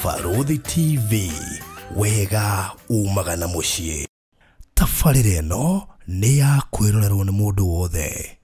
Barũthi TV, wega umaga na mũciĩ. Tabarĩra ĩno nĩ ya kwĩrorerwo nĩ mũndũ wothe.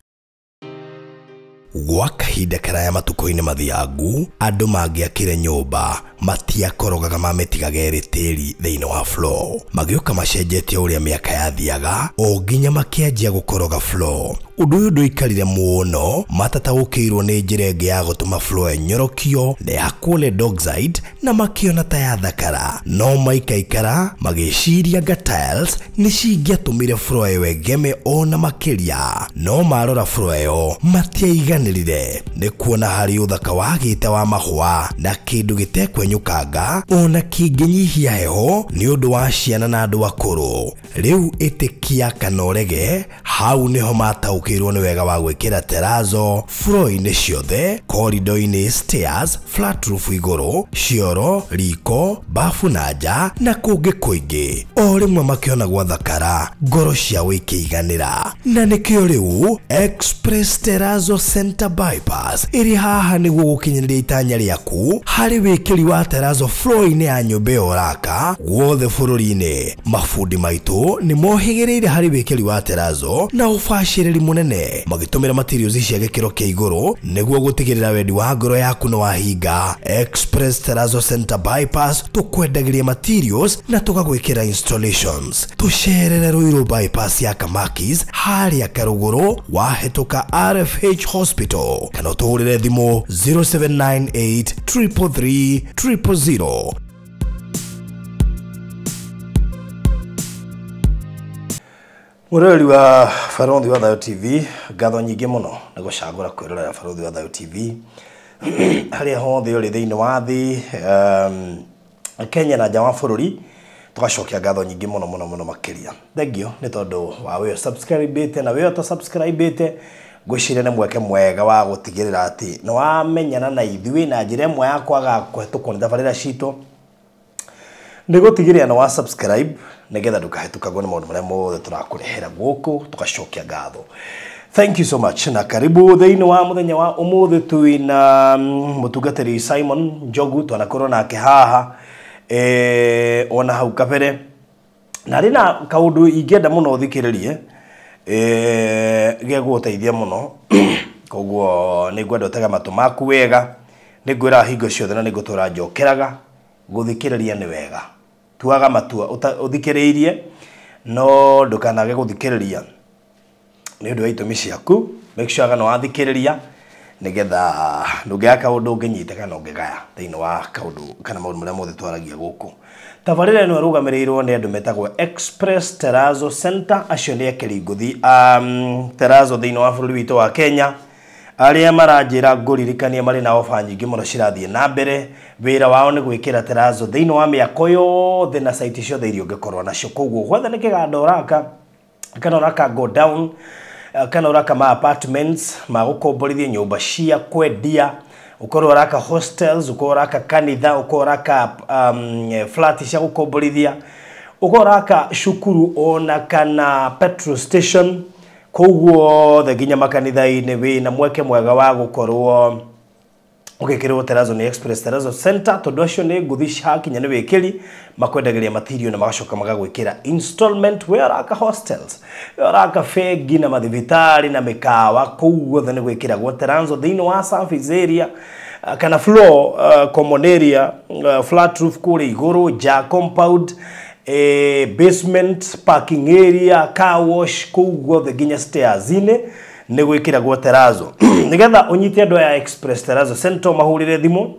Gwa kahinda karaya matukũ-inĩ mathiangu, andũ mangĩakire nyũmba matiakorogaga mamĩtigaga ĩrĩ tĩri thĩinĩ wa floor. Magĩũka macenjetie ũrĩa mĩaka yathiaga o nginya makĩanjia gũkoroga floor. Ũndũ ũyũ ndũikarire mũno, matataũkĩirwo nĩ njĩra ĩngĩ ya gũtũma floor ĩnyorokio na yakwo lead oxide na makĩona ta yathakara. No maikaikara magĩciria anga tiles nĩ cingĩatũmire floor ĩyo ĩgeme ona makĩria. No marora floor ĩyo matiaiganĩrire nĩ kuona harĩ ũthaka wagĩte wa mahũa na kĩndũ gĩtekwenyũkanga ona kĩngĩnyihia heho nĩ ũndũ wa ciana na andũ akũrũ. Rĩu ĩtĩkia kana ũrege, hau nĩho mataũkĩirwo nĩ wega wa gwĩkĩra terrazzo floor-inĩ ciothe, corridor-inĩ, stairs, flat roof igũrũ, cioro, riko, bafu na nja na kũngĩ kũingĩ. O rĩmwe makĩona gwathakara, ngoro ciao ikĩiganĩra. Na nĩkĩo rĩu Express Terrazzo Center Bypass ĩrĩ haha nĩguo gũkinyanĩria itanya rĩaku harĩ wĩkĩri wa terrazzo floor-inĩ ya nyũmba ĩyo ũraka guothe bũrũri-inĩ. Mabundi maitũ nĩ mohĩgĩrĩire harĩ wĩkĩri wa terrazzo na ũbacĩrĩri mũnene, magĩtũmĩra materials cia gĩkĩro kĩa igũrũ nĩguo gũtigĩrĩra wendi wa ngoro yaku nĩ wahinga. Express Terrazzo Center Bypass tũkwendagĩria materials na tũgagwĩkĩra installations. Tũcerere Ruiru Bypass ya Kamakis harĩa Karũgũrũ wahĩtũka RFH Hospital kana ũtũhũrĩre thimũ 0798 333 000. Mũrori wa Barũthi wa Thayũ TV, ngatho nyingĩ mũno nĩ gũcagũra kwĩrorera Barũthi wa Thayũ TV harĩa hothe ũrĩ thĩinĩ wa thĩ, Kenya na nja wa bũrũri, tũgacokia ngatho nyingĩ mũno mũno mũno makĩria. Thengiũ nĩ tondũ wa wĩyo subscribe-ĩte na wĩyo ũtasubscribe-ĩte, ngwĩciria nĩ mweke mwega wa gũtigĩrĩra atĩ nĩ wamenyana na ithuĩ na njĩra ĩmwe ya kwaga kũhetũkwo nĩ tabarĩra citũ nĩ gũtigĩrĩra nĩ wa subscribe nĩgetha ndũkahĩtũkagwo nĩ maũndũ marĩa mothe tũrakũrehera gũkũ, tũgacokia ngatho. Thank you so much na karibu thĩinĩ wa mũthenya wa ũmũthĩ. Twĩna mũtungatĩri Simon Njogu, twanakorwo nake haha ona hau kabere, na rĩ na kaũndũ ingĩenda mũno ũthikĩrĩrie gĩgũgũteithia mũno, koguo nĩ ngwenda ũtege matũ maku wega. Nĩ ngwĩraga hingo ciothe na nĩ ngũtũra njokeraga, gũthikĩrĩria nĩ wega. Tuaga matua ũthikĩrĩirie, no ndũkanage gũthikĩrĩria nĩ ũndũ wa itũmi ciaku. Make sure nĩ wathikĩrĩria nĩgetha ndũngĩaga kaũndũ ũngĩnyita kana ũngĩgaya thĩinĩ wa kaũndũ kana maũndũ marĩa mothe twaragia gũkũ. Tabarĩra ĩno ĩrũgamĩrĩirwo nĩ andũ metagwo Express Terrazzo Center, acio nĩ ekĩri ngũthi terrazzo thĩinĩ wa bũrũri witũ wa Kenya, arĩa maranjĩra ngũririkania marĩ na ofa nyingĩ mũno cirathiĩ na mbere. Wĩra wao nĩ gwĩkĩra terrazzo thĩinĩ wa mĩako yothe na site ciothe iria ũngĩkorwo nacio. Koguo gwothe nĩ kĩganda ũraka, kana ũraka go down, kana ũraka ma apartments ma gũkomborithia, nyũmba cia kwendia, ũkorwo ũraka hostels, ũkorwo ũraka kanitha, ũkorwo ũraka flat cia gũkomborithia, ũkorwo ũraka cukuru ona kana petrol station, kũu guothe nginya makanitha-inĩ wĩna mweke mwega wa gũkorwo ũgĩkĩrwo terrazzo nĩ Express Terrazzo Center, tondũ acio nĩ ngũthi ciakinya nĩ wĩkĩri makwendagĩria material na magacoka magagwĩkĩra installment. We ũraka hostels, we ũraka bengi na mathibitarĩ na mĩkawa, kũu guothe nĩ gwĩkĩragwo terrazzo thĩinĩ wa surface area kana floor, common area, flat roof kũrĩa igũrũ, nja compound, basement, parking area, car wash, kũu guothe nginya stairs-inĩ nĩ gwĩkĩragwo terrazzo. Nĩgetha ũnyite andũ aya Express Terrazzo Center mahũrĩre thimũ,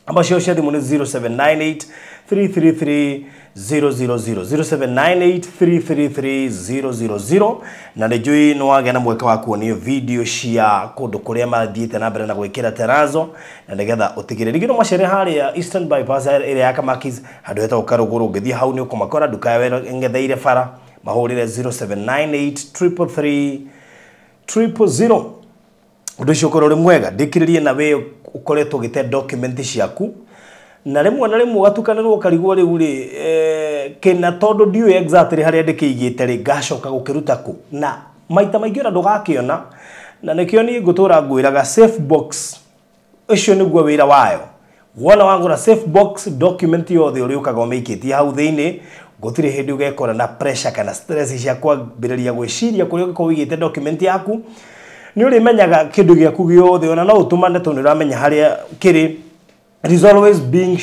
namba ciao cia thimũ nĩ 0798 333 000, 0798 333 000. Na nĩ njũĩ nĩ wagĩa na mweke wa kuonio video cia kũndũ kũrĩa mathiĩte na mbere na gwĩkĩra terrazzo, na nĩgetha ũtigĩrĩre rĩngĩ no macere harĩa Eastern Bypass ĩrĩa ya Kamakis, handũ hetagwo Karũgũrũ. Ũngĩthiĩ hau nĩ ũkũmakora nduka yao ĩng'etheire bara, mahũrĩre 0798 333 000. Ũndũ ũcio ũkorwo ũrĩ mwega. Ndĩkĩrĩrie na we ũkoretwo ũgĩte document ciaku na rĩmwe na rĩmwe ũgatukanĩrwo ũkarigwo rĩu rĩ kĩna, tondũ ndiũĩ exactly harĩa ndĩkĩigĩte rĩ, ngacoka gũkĩruta kũ, na maita maingĩ ona ndũgakĩona. Na nĩkĩo niĩ ngũtũra ngwĩraga safe box ũcio nĩguo wĩra wayo. Wona wagũra safe box document yothe ũrĩũkaga ũmĩikĩtie hau thĩinĩ, gũtirĩ hĩndĩ ũgekora na pressure kana stress cia kwambĩrĩria gwĩciria kũrĩa ũngĩkorwo ũigĩte document yaku. Nĩ ũrĩmenyaga kĩndũ gĩaku gĩothe, ona no ũtũmane tondũ nĩ ũramenya harĩa kĩrĩ. It is always being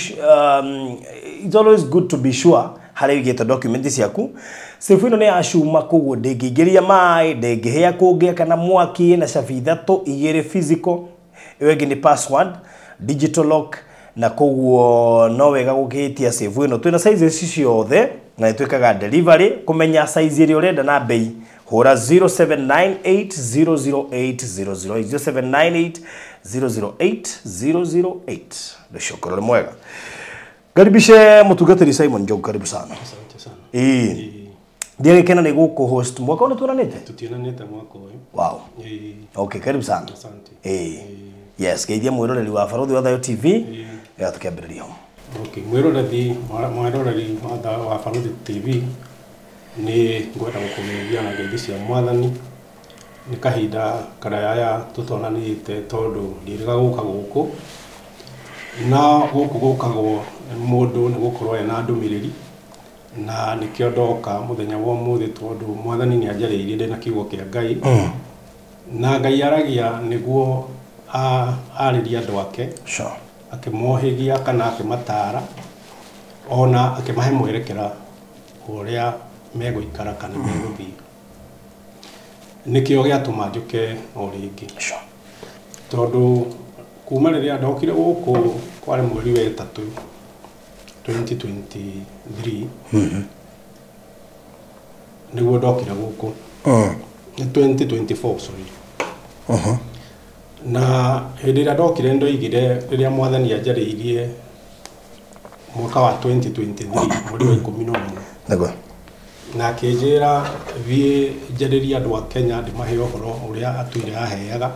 it's always good to be sure harĩa ũigĩte document ciaku. Safe ĩno nĩ ya cuma, koguo ndĩngĩingĩria maĩ, ndĩngĩhĩa kũngĩa kana mwaki, na cabi ithatũ, igĩrĩ physical, ĩyo ĩngĩ nĩ password, digital lock, na koguo no wega gũkĩtia safe ĩno. Twĩna sizes ciothe na nĩ twĩkaga delivery. Kũmenya size ĩrĩa ũrenda na bei, hũra 0798008008, 0798008008. Ndũcokoro nĩ mwega. Karibishe mũtungatĩri Simon Njogu, karibu sana. Asante sana. Ĩĩ, ndiagĩkena nĩ gũkũ host. Mwaka ũyũ nĩtuonanĩte? Tutionanĩte mwaka ũyũ. Wow. Ĩĩ. Okay, karibu sana. Asante. Ĩĩ, yes, geithia mwĩroreri wa Barũthi wa Thayũ TV ya tũkĩambĩrĩria ho. Okay, mwĩroreri wa Barũthi TV, nĩ ngwenda gũkũgeithia na ngeithi cia Mwathani. Nĩ kahinda karaya tũtonanĩte tondũ ndiĩrĩga gũka gũkũ, na gũkũ gũkagwo mũndũ nĩ gũkorwo ena ndũmĩrĩri, na nĩkĩo ndoka mũthenya wa ũmũthĩ tondũ Mwathani nĩ anjarĩirie ndĩna kiugo kĩa Ngai. Na Ngai aragia nĩguo arĩrie andũ ake, akĩmohĩgia kana akĩmatara, ona akĩmahe mwerekera ũrĩa megũikara kana megũthiĩ. Nĩkĩo gĩatũma njũke o rĩngĩ. Tondũ kuma rĩrĩa ndokire gũkũ kwarĩ mweri wa ĩtatũ 2023, nĩguo ndokire gũkũ. Nĩ 2024, sorry. Na hĩndĩ ĩrĩa ndokire ndoigire rĩrĩa Mwathani anjarĩirie mwaka wa 2023 mweri wa 11. Nĩguo. Na akĩnjĩra thiĩ njarĩrie andũ a Kenya ndĩmahe ũhoro ũrĩa atũire aheaga.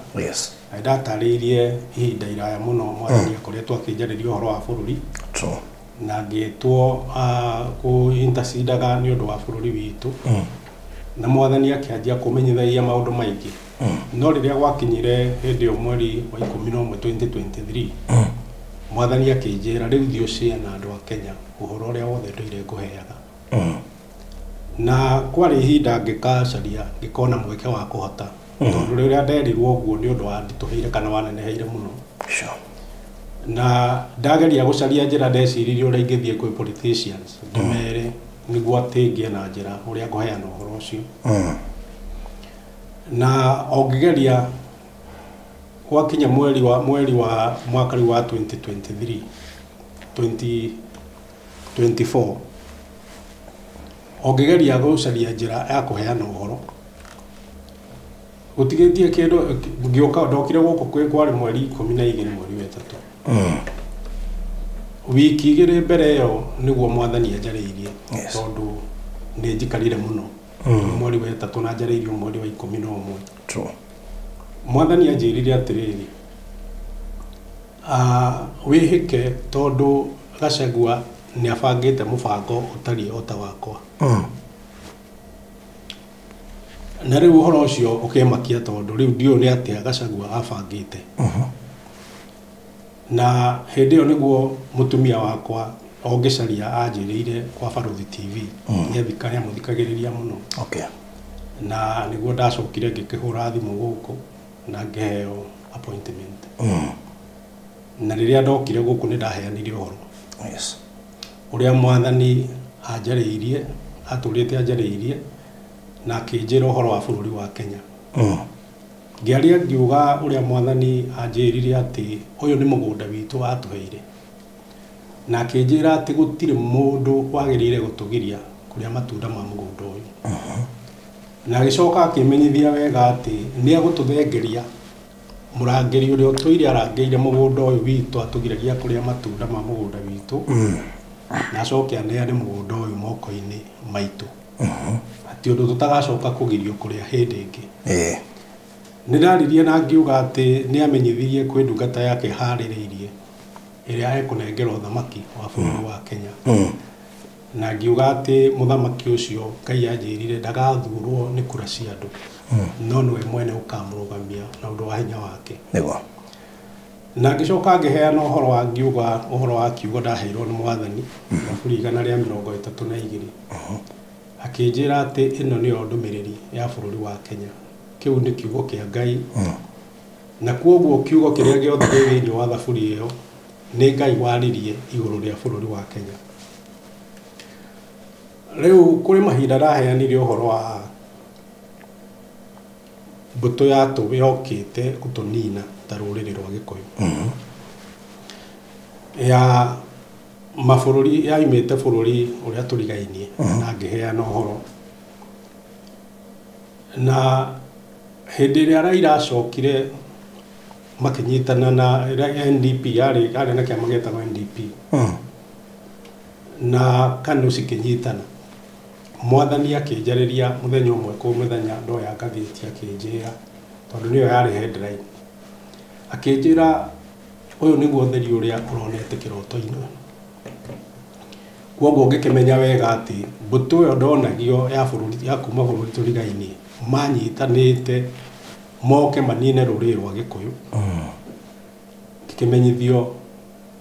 Na ndatarĩirie ihinda iraya mũno Mwathani akoretwo akĩnjarĩria ũhoro wa bũrũri. Na ngĩtwo kũ intercedaga nĩ ũndũ wa bũrũri witũ. Na Mwathani akĩanjia kũmenyithagia maũndũ maingĩ. No rĩrĩa gwakinyire hĩndĩ ĩyo mweri wa 11 2023, Mwathani akĩnjĩra rĩu thiĩ ũcĩe na andũ a Kenya ũhoro ũrĩa wothe ndũire ngũheaga. Na kwarĩ ihinda ngĩkacaria ngĩkona mweke wa kũhota, tondũ rĩrĩa nderirwo ũguo nĩ ũndũ wanditũhĩire kana waneneheire mũno. Na ndageria gũcaria njĩra, ndeciririe ũrĩa ingĩthiĩ kwĩ politicians ndĩmere nĩguo atĩ ngĩe na njĩra ũrĩa ngũheana ũhoro ũcio. Na o ngĩgeria gwakinya mweri wa mwaka rĩu wa 2023 2024, o ngĩgeria gũcaria njĩra ya kũheana ũhoro, gũtigĩtie kĩndũ ngĩũka ndokire gũkũ kwĩ kwarĩ mweri 12 mweri wa ĩtatũ. Wiki igĩrĩ mbere ĩyo nĩguo Mwathani anjarĩirie, tondũ nĩ njikarire mũno mweri wa ĩtatũ na njarĩirio mweri wa 11. Mwathani anjĩrire atĩrĩrĩ, wĩhĩke tondũ Gachagua nĩ abangĩte mũbango ũtariĩ o ta wakwa. Na rĩu ũhoro ũcio ũkĩmakia tondũ rĩu ndiũĩ nĩ atĩa Gachagua abangĩte. Na hĩndĩ ĩyo nĩguo mũtumia wakwa o ngĩcaria anjĩrĩire kwa Barũthi TV. Nĩamũthikagĩrĩria mũno. Na nĩguo ndacokire ngĩkĩhũra thimũ gũkũ na ngĩheo appointment. Na rĩrĩa ndokire gũkũ nĩ ndaheanire ũhoro. Ũrĩa Mwathani anjarĩirie, atũrĩte anjarĩirie na akĩnjĩra ũhoro wa bũrũri wa Kenya. Ngĩaria ngiuga ũrĩa Mwathani anjĩrire atĩ ũyũ nĩ mũgũnda witũ atũheire. Na akĩnjĩra atĩ gũtirĩ mũndũ wagĩrĩire gũtũgiria kũrĩa matunda ma mũgũnda ũyũ. Na agĩcoka akĩmenyithia wega atĩ nĩ egũtũthengeria mũrangĩri ũrĩa ũtũire arangĩire mũgũnda ũyũ witũ atũgiragia kũrĩa matunda ma mũgũnda witũ. Na acoke aneane mũgũnda ũyũ moko-inĩ maitũ. Atĩ ũndũ tũtagacoka kũgirio kũrĩa hĩndĩ ĩngĩ. Nĩ ndaririe na ngiuga atĩ nĩ amenyithirie kwĩ ndungata yake harĩrĩirie ĩrĩa ekũnengera ũthamaki wa bũrũri wa Kenya. Na ngiuga atĩ mũthamaki ũcio Ngai anjĩrire ndagathurwo nĩ kura cia andũ, no nĩwe mwene ũkamũrũgamia na ũndũ wa hinya wake. Nĩguo. Na ngĩcoka ngĩheana ũhoro wa ngiuga ũhoro wa kiugo ndaheirwo nĩ mwathani Thaburi 132. Akĩnjĩra atĩ ĩno nĩyo ndũmĩrĩri ya bũrũri wa Kenya. Kĩu nĩ kiugo kĩa Ngai. Na kwoguo kiugo kĩrĩa gĩothe gĩ thĩinĩ wa thaburi ĩyo nĩ Ngai waririe igũrũ rĩa bũrũri wa Kenya. Rĩu kũrĩ mahinda ndaheanire ũhoro wa mbũtũ ya yokĩte gũtũnina ta rũrĩrĩ rwa Gĩkũyũ. Ya mabũrũri yaimĩte bũrũri ũrĩa tũrigainie na ngĩheana ũhoro. Na hĩndĩ ĩrĩa Raila acokire makĩnyitana na NDP yarĩ na kĩama gĩetagwo NDP. Na KANU cikĩnyitana. Mwathani akĩnjarĩria mũthenya ũmwe kũu mũthenya ndoya ngathĩti akĩnjĩra tondũ nĩyo yarĩ headline. Akĩnjĩra ũyũ nĩguo ũtheri ũrĩa ũronete kĩroto-inĩ. Kwoguo ngĩkĩmenya wega atĩ mbũtũ ĩyo ndonagio ya bũrũri ya kuma bũrũri tũrigainie manyitanĩte moke manine rũrĩrĩ rwa Gĩkũyũ. Ngĩkĩmenyithio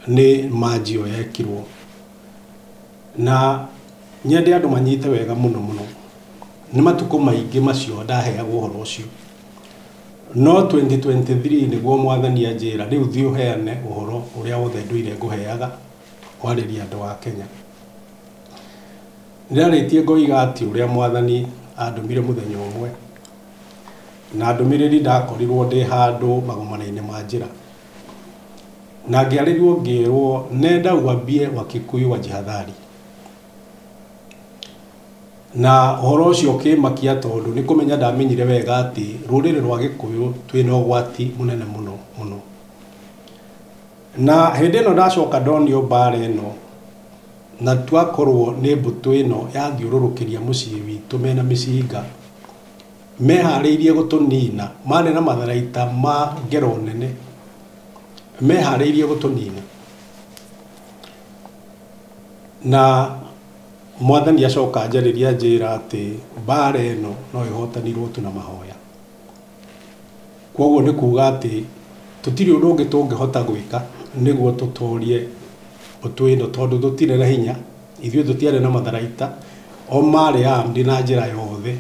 nĩ manjio yekirwo. Na nyende andũ manyite wega mũno mũno. Nĩ matukũ maingĩ macio ndaheagwo ũhoro ũcio. No 2023 nĩguo mwathani anjĩra rĩu thiĩ ũheane ũhoro ũrĩa wothe ndũire ngũheaga kwarĩria andũ a Kenya. Nĩndarĩtie ngoiga atĩ ũrĩa mwathani andũmire mũthenya ũmwe na ndũmĩrĩri ndakorirwo ndĩ handũ magomano-inĩ ma njĩra. Na ngĩarĩrio ngĩrwo nenda uambie Wakikuyu wajihadhari. Na ũhoro ũcio ũkĩmakia tondũ nĩ kũmenya ndamenyire wega atĩ rũrĩrĩ rwa Gĩkũyũ twĩna ũgwati mũnene mũno mũno. Na hĩndĩ ĩno ndacoka ndonio mbara ĩno na twakorwo nĩ mbũtũ ĩno yathiũrũrũkĩria mũciĩ witũ mena mĩcinga meharĩirie gũtũnina, marĩ na matharaita ma ngero nene meharĩirie gũtũnina. Na mwathani acoka anjarĩria anjĩra atĩ mbara ĩno no ĩhotanirwo tu na mahoya. Kwoguo nĩ kuga atĩ tũtirĩ ũndũ ũngĩ tũngĩhota gwĩka nĩguo tũtorie mbũtũ ĩno tondũ tũtirĩ na hinya, ithuĩ tũtiarĩ na matharaita, o marĩ armed na njĩra yothe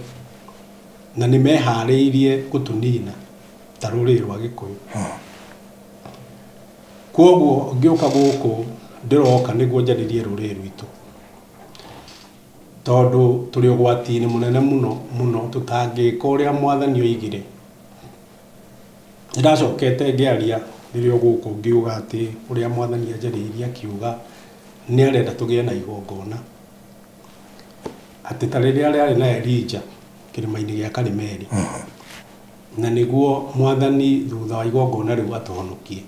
na nĩ meharĩirie gũtũnina ta rũrĩrĩ rwa Gĩkũyũ. Kwoguo ngĩũka gũkũ ndĩroka nĩguo njarĩrie rũrĩrĩ rwitũ tondũ tũrĩ ũgwati-inĩ mũnene mũno mũno tũtangĩka ũrĩa mwathani oigire. Nĩndacokete ngĩaria rĩrĩa gũkũ ngiuga atĩ ũrĩa mwathani anjarĩirie akiuga nĩ arenda tũgĩe na igongona atĩ ta rĩrĩa rĩarĩ na Elijah kĩrĩma-inĩ gĩa Karimeli. Na nĩguo mwathani thutha wa igongona rĩu atũhonokie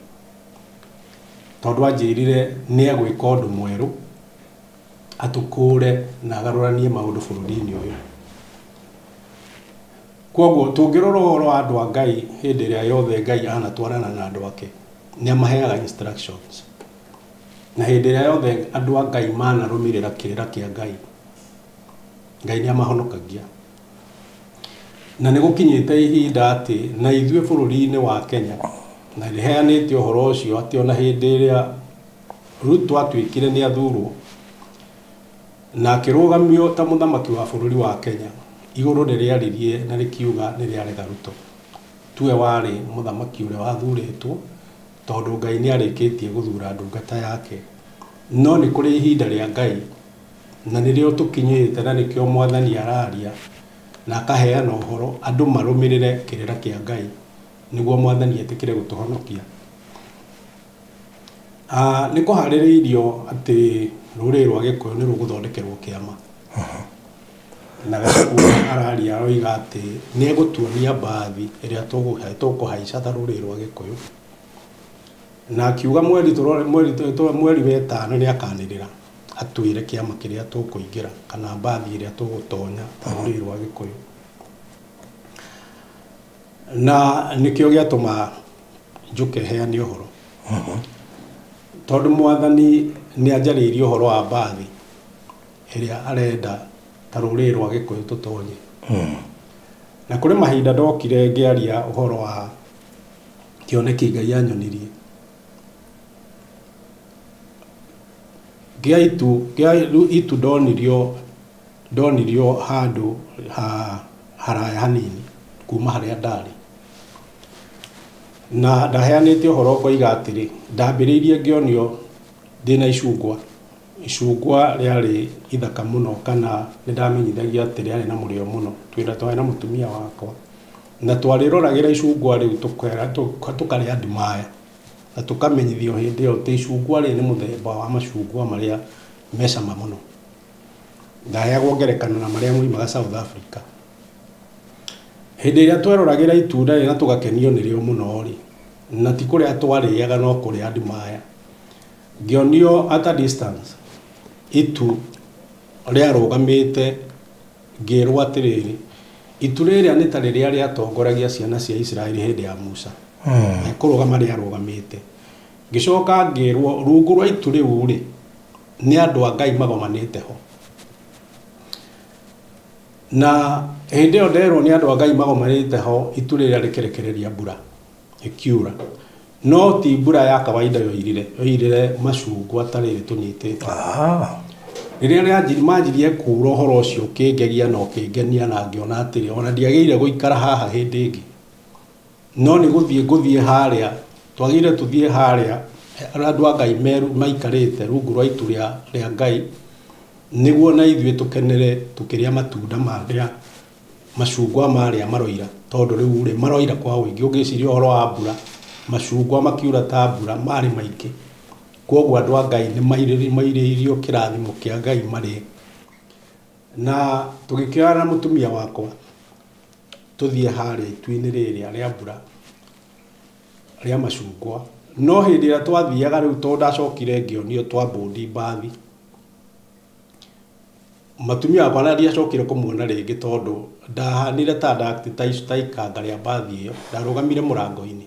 tondũ anjĩrire nĩ egwĩka ũndũ mwerũ atũkũre na agarũranie maũndũ bũrũri-inĩ ũyũ. Kwoguo tũngĩrora ũhoro wa andũ a Ngai hĩndĩ ĩrĩa yothe Ngai anatwarana na andũ ake nĩ amaheaga instructions. Na hĩndĩ ĩrĩa yothe andũ a Ngai manarũmĩrĩra kĩrĩra kĩa Ngai, Ngai nĩ amahonokagia. Na nĩ gũkinyĩte ihinda atĩ na ithuĩ bũrũri-inĩ wa Kenya na rĩheanĩte ũhoro ũcio atĩ ona hĩndĩ ĩrĩa Ruto atuĩkire nĩ athurwo na akĩrũgamio ta mũthamaki wa bũrũri wa Kenya, igũrũ nĩ rĩaririe na rĩkiuga nĩ rĩarega Ruto. Tuwe warĩ mũthamaki ũrĩa wathurĩtwo tondũ Ngai nĩ arĩkĩtie gũthura ndungata yake. No nĩ kũrĩ ihinda rĩa Ngai na nĩrĩo tũkinyĩte na nĩkĩo mwathani araria na akaheana ũhoro andũ marũmĩrĩre kĩrĩra kĩa Ngai nĩguo mwathani etĩkĩre gũtũhonokia. Nĩ kũharĩrĩirio atĩ rũrĩrĩ rwa Gĩkũyũ nĩ rũgũthondekerwo kĩama. Na Gachagua araria aroiga atĩ nĩ egũtuonia mbathi ĩrĩa tũkũhaica ta rũrĩrĩ rwa Gĩkũyũ. Na akiuga mweri wa ĩtano nĩ akanĩrĩra atwĩre kĩama kĩrĩa tũkũingĩra kana mbathi ĩrĩa tũgũtonya ta rũrĩrĩ rwa Gĩkũyũ. Na nĩkĩo gĩatũma njũke heane ũhoro. Tondũ mwathani nĩ anjarĩirie ũhoro wa mbathi ĩrĩa arenda ta rũrĩrĩ rwa Gĩkũyũ tũtonye. Na kũrĩ mahinda ndokire ngĩaria ũhoro wa kĩoneki Ngai anyonirie. Kĩa itu ndonirio handũ ha haraya hanini kuma harĩa ndarĩ. Na ndaheanĩte ũhoro ngoiga atĩrĩ, ndambĩrĩirie ngĩonio ndĩna icungwa. Icungwa rĩarĩ ithaka mũno, kana nĩ ndamenyithagia atĩ rĩarĩ na mũrĩo mũno. Twĩna twarĩ na mũtumia wakwa. Na twarĩroragĩra icungwa rĩu tũkarĩa admire. Na tũkamenyithio hĩndĩ ĩyo atĩ icungwa rĩrĩ nĩ mũthemba wa macungwa marĩa me cama mũno. Ndaheagwo ngerekano na marĩa moimaga South Africa. Hĩndĩ ĩrĩa tweroragĩra itunda rĩrĩ na tũgakenio nĩrĩo mũno rĩ, na ti kũrĩa twarĩaga no kũrĩa admire. Ngĩonio at a distance itu rĩarũgamĩte, ngĩrwo atĩrĩrĩ, itu rĩrĩa nĩ ta rĩrĩa rĩatongoragia ciana cia Isiraeli hĩndĩ ya Musa. Na kũrũgama rĩarũgamĩte. Ngĩcoka ngĩrwo rungu rwa itu rĩu rĩ, nĩ andũ a Ngai magomanĩte ho. Na hĩndĩ ĩyo nderwo nĩ andũ a Ngai magomanĩte ho, itu rĩrĩa rĩkĩrekereria mbura, ĩkiura. No ti mbura ya kawaida yoirire, yoirire macungwa ta rĩrĩ tũnyitĩte. Rĩrĩa manjirie kura ũhoro ũcio ũkĩngegia na ũkĩngenia na ngĩona atĩrĩ, ona ndiagĩrĩire gũikara haha hĩndĩ ĩngĩ. No nĩ gũthiĩ ngũthiĩ harĩa, twagĩrĩire tũthiĩ harĩa andũ a Ngai maikarĩte rungu rwa itu rĩa Ngai, nĩguo na ithuĩ tũkenere tũkĩrĩa matunda marĩa macungwa marĩa maroira, tondũ rĩu rĩ maroira kwa ũingĩ. Ũngĩciria ũhoro wa mbura, macungwa makiura ta mbura marĩ maingĩ. Kwoguo andũ a Ngai nĩ mairĩirio kĩrathimo kĩa Ngai marĩe. Na tũgĩkĩoya na mũtumia wakwa tũthiĩ harĩa itu-inĩ rĩrĩa rĩa mbura rĩa macungwa. No hĩndĩ ĩrĩa twathiaga rĩu, tondũ ndacokire ngĩonio twambũndi mbathi, mũtumia wakwa na ndiacokire kũmuona rĩngĩ, tondũ ndahanire ta ta ikanga rĩa mbathi ĩyo. Ndarũgamire mũrango-inĩ,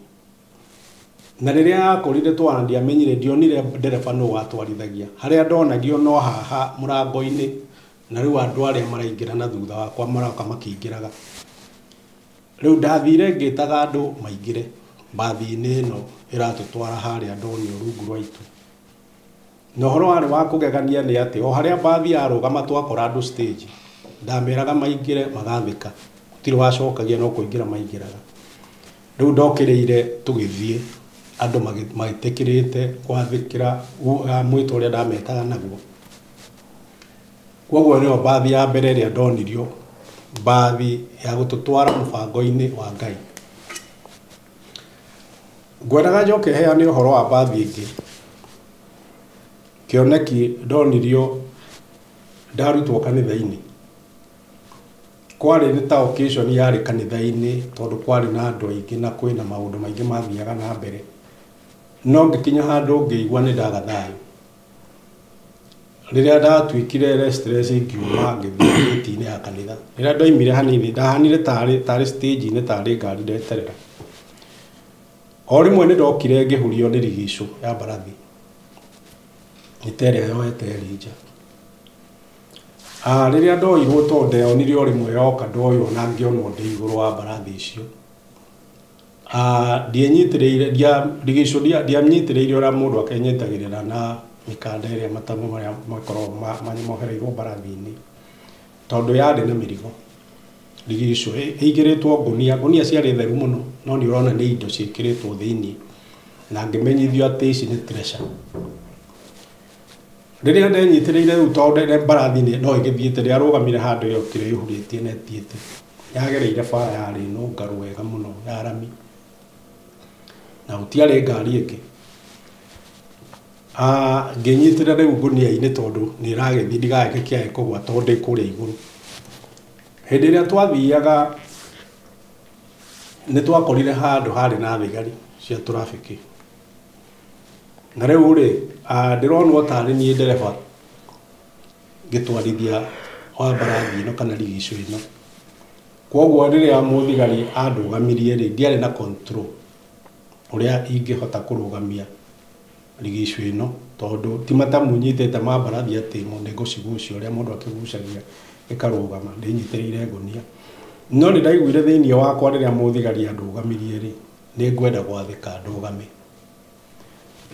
na rĩrĩa yakorire twana ndiamenyire, ndionire ndereba nũ watwarithagia. Harĩa ndonagio no haha mũrango-inĩ, na rĩu andũ arĩa maraingĩra na thutha wakwa maroka makĩingĩraga. Rĩu ndathire ngĩtaga andũ maingĩre mbathi-inĩ ĩno ĩratũtwara harĩa ndonio rungu rwa itu. Na ũhoro warĩ wa kũgegania nĩ atĩ o harĩa mbathi yarũgama twakora andũ stage, ndameraga maingĩre magathĩka, gũtirĩ wacokagia no kũingĩra maingĩraga. Rĩu ndokĩrĩire tũgĩthiĩ, andũ magĩtĩkĩrĩte gwathĩkĩra mwĩto ũrĩa ndametaga naguo. Kwoguo nĩyo mbathi ya mbere ĩrĩa ndonirio, mbathi ya gũtũtwara mũbango-inĩ wa Ngai. Ngwendaga njoke heane ũhoro wa mbathi ĩngĩ. Kĩoneki ndonirio ndarutwo kanitha-inĩ. Kwarĩ nĩ ta occasion yarĩ kanitha-inĩ, tondũ kwarĩ na andũ aingĩ na kwĩna maũndũ maingĩ mathiaga na mbere. No ngĩkinya handũ ngĩigua nĩ ndaga thayũ. Rĩrĩa ndatuĩkire restless ngiuma ngĩthiĩ gĩti-inĩ ya kanitha. Rĩrĩa ndoimire hanini ndahanire tarĩ stage-inĩ, tarĩ ngari ndeterera. O rĩmwe nĩ ndokire ngĩhurio nĩ rigicũ ya mbarathi. Nĩ ta ĩrĩa yoete Elijah. Rĩrĩa ndoirwo, tondũ ndeyonire o rĩmwe yoka, ndoywo na ngĩonwo ndĩ igũrũ wa mbarathi icio. Ndienyitĩrĩire, rigicũ ndianyitĩrĩire ũrĩa mũndũ akenyitagĩrĩra na mĩkanda ĩrĩa matamu marĩa makoragwo mohereirwo mbarathi-inĩ, tondũ yarĩ na mĩrigo. Rigicũ ĩigĩrĩtwo ngũnia, ngũnia ciarĩ theru mũno, no nĩ ũrona nĩ indo ciĩkĩrĩtwo thĩiniĩ, na ngĩmenyithio atĩ ici nĩ treasure. Rĩrĩa ndenyitĩrĩire rĩu, tondũ mbarathi no ĩgĩthiĩte, rĩarũgamire handũ yokire ĩhurĩtie na ĩthiĩte. Yagereire bara yarĩ nũngarũ wega mũno ya rami, na gũtiarĩ ngari ĩngĩ. Ngĩnyitĩrĩra rĩu ngũnia-inĩ, tondũ nĩ ĩragĩthiĩ ndigagĩke kĩae kũgwa, tondũ ndĩ kũrĩa igũrũ. Hĩndĩ ĩrĩa twathiaga nĩ twakorire handũ harĩ na thigari cia traffic. Na rĩu rĩ, ndĩronwo tarĩ niĩ ndereba ngĩtwarithia wa mbarathi ĩno kana rigicũ ĩno. Kwoguo rĩrĩa mũthigari andũgamirie rĩ, ndiarĩ na control ũrĩa ingĩhota kũrũgamia rigicũ ĩno, tondũ ti matamu nyitĩte ma mbarathi atĩ nĩ ngũcigucia ũrĩa mũndũ akĩgucagia ĩkarũgama, ndĩnyitĩrĩire ngũnia. No nĩ ndaiguire thĩiniĩ wakwa rĩrĩa mũthigari andũgamirie rĩ, nĩ ngwenda gwathĩka ndũgame.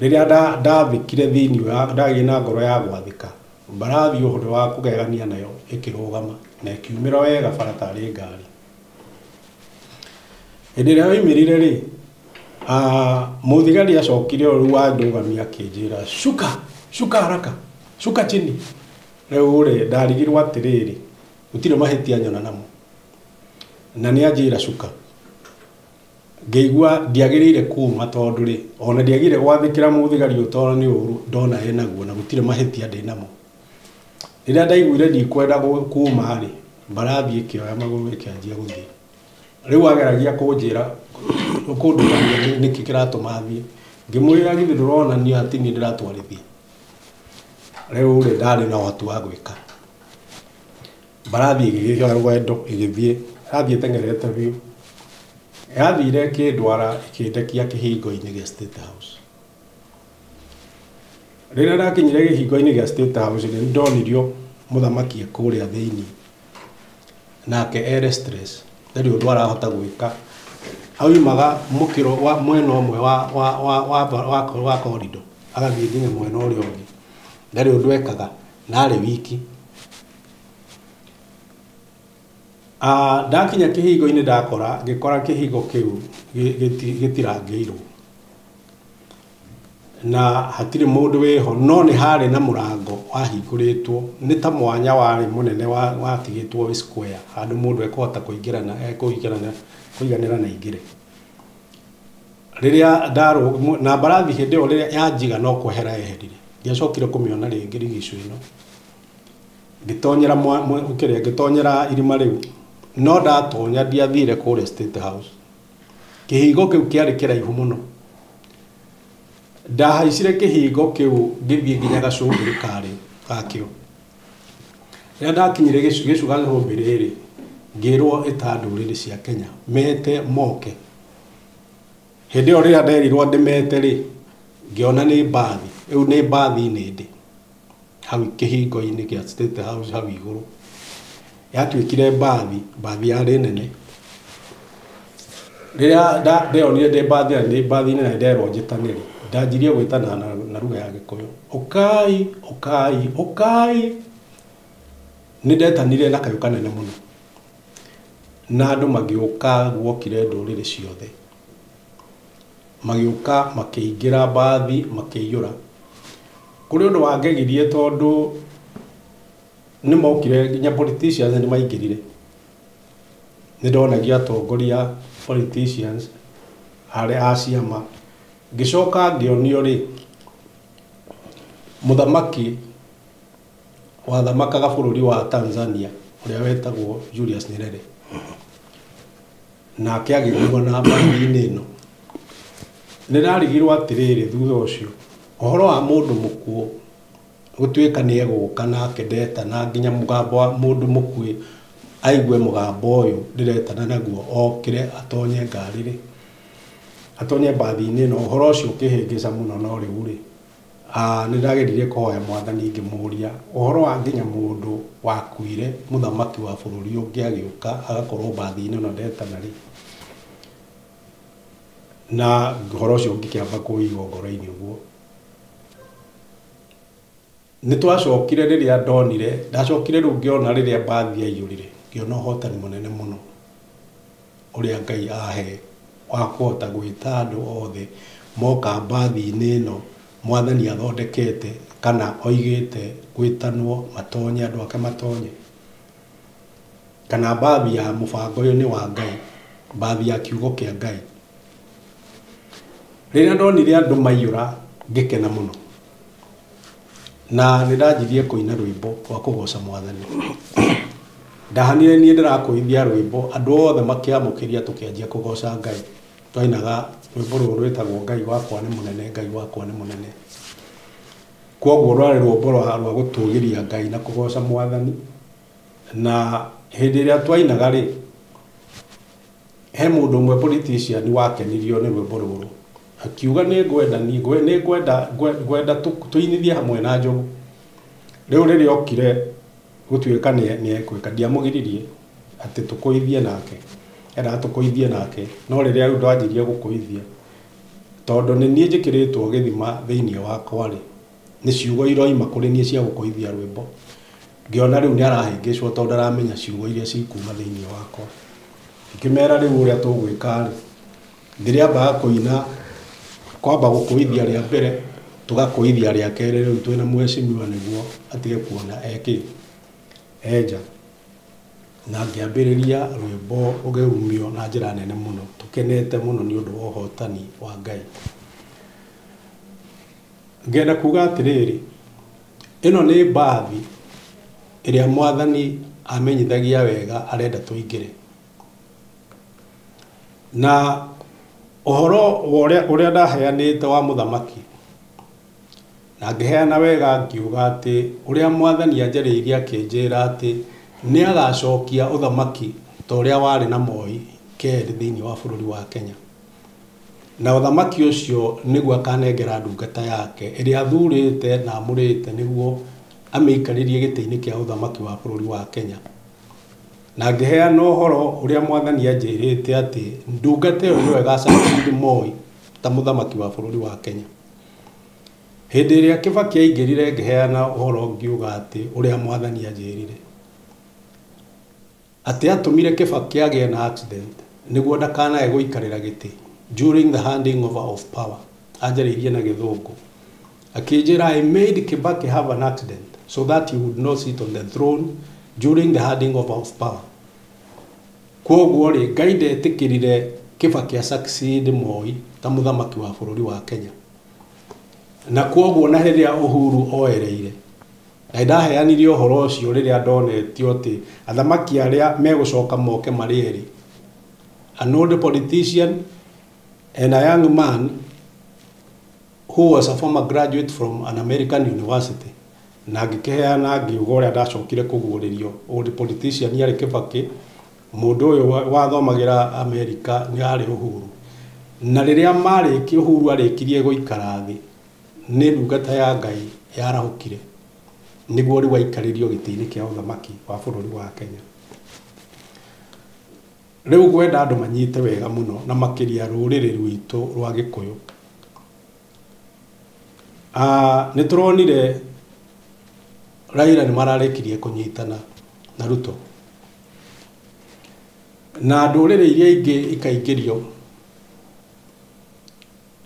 Rĩrĩa ndathĩkire thĩinĩ wa ndagĩire na ngoro ya gwathĩka, mbarathi ũhoro wa kũgegania nayo ĩkĩrũgama na ĩkiumĩra wega bara tarĩ ngari. Hĩndĩ ĩrĩa yoimĩrire rĩ, mũthigari acokire o rĩu wandũgamia akĩnjĩra shuka shuka haraka shuka chini. Rĩu rĩ ndarigirwo atĩrĩrĩ, gũtirĩ mahĩtia nyona namo, na nĩ anjĩra shuka. Ngĩigua ndiagĩrĩire kuma tondũ rĩ ona ndiagĩrĩire gwathĩkĩra mũthigari ũyũ tondũ nĩ ũru ndona enaguo na gũtirĩ mahĩtia ndĩ namo. Rĩrĩa ndaiguire ndikwenda kuma rĩ, mbarathi ĩkĩoya magũrũ ĩkĩanjia gũthiĩ. Rĩu ageragia kũnjĩra kũndũgamia nĩkĩ kĩratũma thiĩ. Ngĩmwĩra githĩ ndũrona niĩ atĩ niĩ ndĩratwarithia. Rĩu rĩ ndarĩ na ũhoti wa gwĩka. Mbarathi ĩgĩgĩoya rwendo ĩgĩthiĩ, yathiĩ ĩteng'erete biũ. Yathire ĩkĩndwara ĩkĩndekia kĩhingo-inĩ gĩa State House. Rĩrĩa ndakinyire kĩhingo-inĩ gĩa State House nĩ ndonirio mũthamaki e kũrĩa thĩinĩ, nake ere stress, ndarĩ ũndũ arahota gwĩka. Aumaga mũkĩro wa mwena ũmwe wa corridor agathiĩ nginya mwena ũrĩa ũngĩ, ndarĩ ũndũ ekaga na arĩ wiki. Ndakinya kĩhingo-inĩ ndakora, ngĩkora kĩhingo kĩu gĩtirangĩirwo na hatirĩ mũndũ wĩho, no nĩ harĩ na mũrango wahingũrĩtwo, nĩ ta mwanya warĩ mũnene watigĩtwo wĩ square, handũ mũndũ ekũhota kũingĩra na ekũingĩra kũiganĩra na aingĩre. Rĩrĩa na mbarathi hĩndĩ ĩyo rĩrĩa yanjiga no kwehera yeherire, ndiacokire kũmĩona rĩngĩ rigicu ĩno. Ngĩtonyera kĩrĩa, ngĩtonyera irima rĩu, no ndatonya ndiathire kũrĩa State House. Kĩhingo kĩu kĩarĩ kĩraihu mũno. Ndahaicire kĩhingo kĩu ngĩthiĩ nginya gacũmbĩrĩ karĩ gakĩo. Rĩrĩa ndakinyire gacũmbĩrĩ rĩ, ngĩrwo ĩta ndũrĩrĩ cia Kenya mete moke. Hĩndĩ ĩyo rĩrĩa nderirwo ndĩmete rĩ, ngĩona nĩ mbathi, rĩu nĩ mbathi-inĩ ndĩ hau kĩhingo-inĩ kĩa State House hau igũrũ. Yatuĩkire mbathi, mbathi yarĩ nene. Rĩrĩa ndeyonire ndĩ mbathi-inĩ na nderwo njĩtane rĩ, ndanjirie gwĩtana na lugha ya Gĩkũyũ, ũkai ũkai ũkai. Nĩ ndetanire na kayũ kanene mũno, na andũ magĩũka, guokire ndũrĩrĩ ciothe magĩũka makĩingĩra mbathi makĩiyũra. Kũrĩ ũndũ wangegirie tondũ nĩ mokire nginya politicians nĩ maingĩrire. Nĩ ndonagia atongoria politicians arĩa a ciama. Ngĩcoka ngĩonio rĩ, mũthamaki wathamakaga bũrũri wa Tanzania ũrĩa wetagwo Julius Nyerere, nake agĩkuo na mbathi-inĩ ĩno. Nĩ ndarigirwo atĩrĩrĩ, thutha ũcio ũhoro wa mũndũ mũkuũ gũtuĩka nĩ egũka nake ndetana nginya mũgambo wa mũndũ mũkuĩ aigue mũgambo ũyũ ndĩretana naguo okĩre atonye ngari rĩ, atonye mbathi-inĩ ĩno. Ũhoro ũcio ũkĩhĩngĩca mũno, no rĩu rĩ nĩ ndageririe kũhoya mwathani ngĩmũria ũhoro wa nginya mũndũ wakuire mũthamaki wa bũrũri ũngĩ agĩũka agakorwo mbathi-inĩ ĩno ndetana rĩ, na ũhoro ũcio ngĩkĩamba kũigwo ngoro-inĩ ũguo. Nĩ twacokire rĩrĩa ndonire, ndacokire rĩu ngĩona rĩrĩa mbathi yaiyũrire, ngĩona ũhotani mũnene mũno ũrĩa Ngai ahe wa kũhota gwĩta andũ othe moka mbathi-inĩ ĩno mwathani athondekete kana oigĩte gwĩtanwo matonye, andũ ake matonye. Kana mbathi ya mũbango ũyũ nĩ wa Ngai, mbathi ya kiugo kĩa Ngai. Rĩrĩa ndonire andũ maiyũra ngĩkena mũno, na nĩ ndanjirie kũina rwĩmbo rwa kũgoca mwathani. Ndahanire niĩ ndĩrakũithia rwĩmbo, andũ othe makĩamũkĩria tũkĩanjia kũgoca Ngai. Twainaga rwĩmbo rũrũ rwĩtagwo Ngai wakwa nĩ mũnene, Ngai wakwa nĩ mũnene. Kwoguo rwarĩ rwĩmbo rwa gũtũgĩria Ngai na kũgoca mwathani. Na hĩndĩ ĩrĩa twainaga rĩ, he mũndũ ũmwe politician wakenirio nĩ rwĩmbo rũrũ, akiuga nĩ ngwenda nĩ ngwenda tũinithie hamwe na Njogu. Rĩu rĩrĩa okire gũtuĩka nĩ ekwĩka, ndiamũgiririe atĩ tũkũithie nake, endaga tũkũithie nake, no rĩrĩa rĩu ndwanjirie gũkũithia Tondũ nĩ niĩ njĩkĩrĩtwo gĩthima thĩinĩ wakwa rĩ, nĩ ciugo iroima kũrĩ niĩ cia gũkũithia rwĩmbo. Ngĩona rĩu nĩ arahĩngĩcwo tondũ ndaramenya ciugo iria cikuma thĩinĩ wakwa. Ngĩmera rĩu ũrĩa tũgwĩka rĩ, ndĩrĩambaga kũina kwamba gũkũithia rĩa mbere, tũgakũithia rĩa kerĩ rĩu twĩna mheshimiwa nĩguo atige kuona ekĩ enja. Na ngĩambĩrĩria rwĩmbo rũgĩumio na njĩra nene mũno, tũkenete mũno nĩ ũndũ wa ũhotani wa Ngai. Ngenda kuga atĩrĩrĩ, ĩno nĩ mbathi ĩrĩa mwathani amenyithagia wega arenda tũingĩre. Na ũhoro wa ũrĩa ndaheanĩte wa mũthamaki, na ngĩheana wega ngiuga atĩ ũrĩa mwathani anjarĩirie akĩnjĩra atĩ nĩ agacokia ũthamaki ta ũrĩa warĩ na Moi kerĩ thĩinĩ wa bũrũri wa Kenya. Na ũthamaki ũcio nĩguo akanengera ndungata yake ĩrĩa athurĩte na amũrĩte nĩguo amĩikarĩrie gĩtĩ-inĩ kĩa ũthamaki wa bũrũri wa Kenya. Na ngĩheana ũhoro ũrĩa mwathani anjĩrĩte atĩ ndungata ĩyo nĩyo ĩgasucceed Moi ta mũthamaki wa bũrũri wa Kenya. Hĩndĩ ĩrĩa Kibaki aingĩrire ngĩheana ũhoro ngiuga atĩ ũrĩa mwathani anjĩrire atĩ atũmire Kibaki agĩe na accident nĩguo ndakanae gũikarĩra gĩtĩ during the handing over of power. Anjarĩirie na gĩthũngũ akĩnjĩra, I made Kibaki have an accident so that he would not sit on the throne during the handing over of power. Kwoguo rĩ, Ngai ndetĩkĩrire Kibaki succeed Moi ta mũthamaki wa bũrũri wa Kenya. Na kwoguo na rĩrĩa Uhuru oereire, na ndaheanire ũhoro ũcio rĩrĩa ndonetio atĩ athamaki arĩa megũcoka moke marĩ erĩ, an old politician and a young man who was a former graduate from an American university. Na ngĩkĩheana ngiuga ũrĩa ndacokire kũguũrĩrio old politician arĩ Kibaki, mũndũ ũyũ wathomagĩra Amerika nĩ arĩ Uhuru. Na rĩrĩa marĩki Uhuru arĩkirie gũikara thĩ, nĩ ndungata ya Ngai yarahũkire nĩguo rĩu aikarĩrio gĩtĩ-inĩ kĩa ũthamaki wa bũrũri wa Kenya. Rĩu ngwenda andũ manyite wega mũno na makĩria rũrĩrĩ rwitũ rwa Gĩkũyũ. Nĩ tũronire Raila nĩ mararĩkirie kũnyitana na Ruto, na ndũrĩrĩ iria ingĩ ikaingĩrio.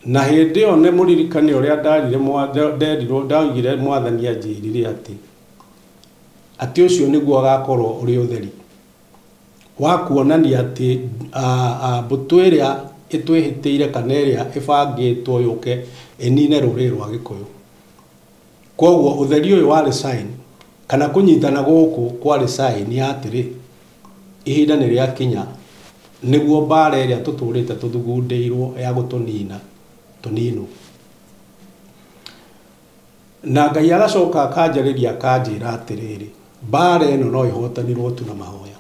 Na hĩndĩ ĩyo nĩ mũririkane ũrĩa ndarire nderirwo ndaugire mwathani anjĩrire atĩ ũcio nĩguo agakorwo ũrĩ ũtheri wa kuonania atĩ mbũtũ ĩrĩa ĩtwĩhĩtĩire kana ĩrĩa ĩbangĩtwo yũke ĩnine rũrĩrĩ rwa Gĩkũyũ. Kwoguo ũtheri ũyũ warĩ sign, kana kũnyitana gũkũ kwarĩ sign ya atĩrĩ, ihinda nĩ rĩakinya nĩguo mbara ĩrĩa tũtũrĩte tũthugundĩirwo ya gũtũnina tũninwo. Na Ngai agacoka akanjarĩria akanjĩra atĩrĩrĩ, mbara ĩno no ĩhotanirwo tu na mahoya.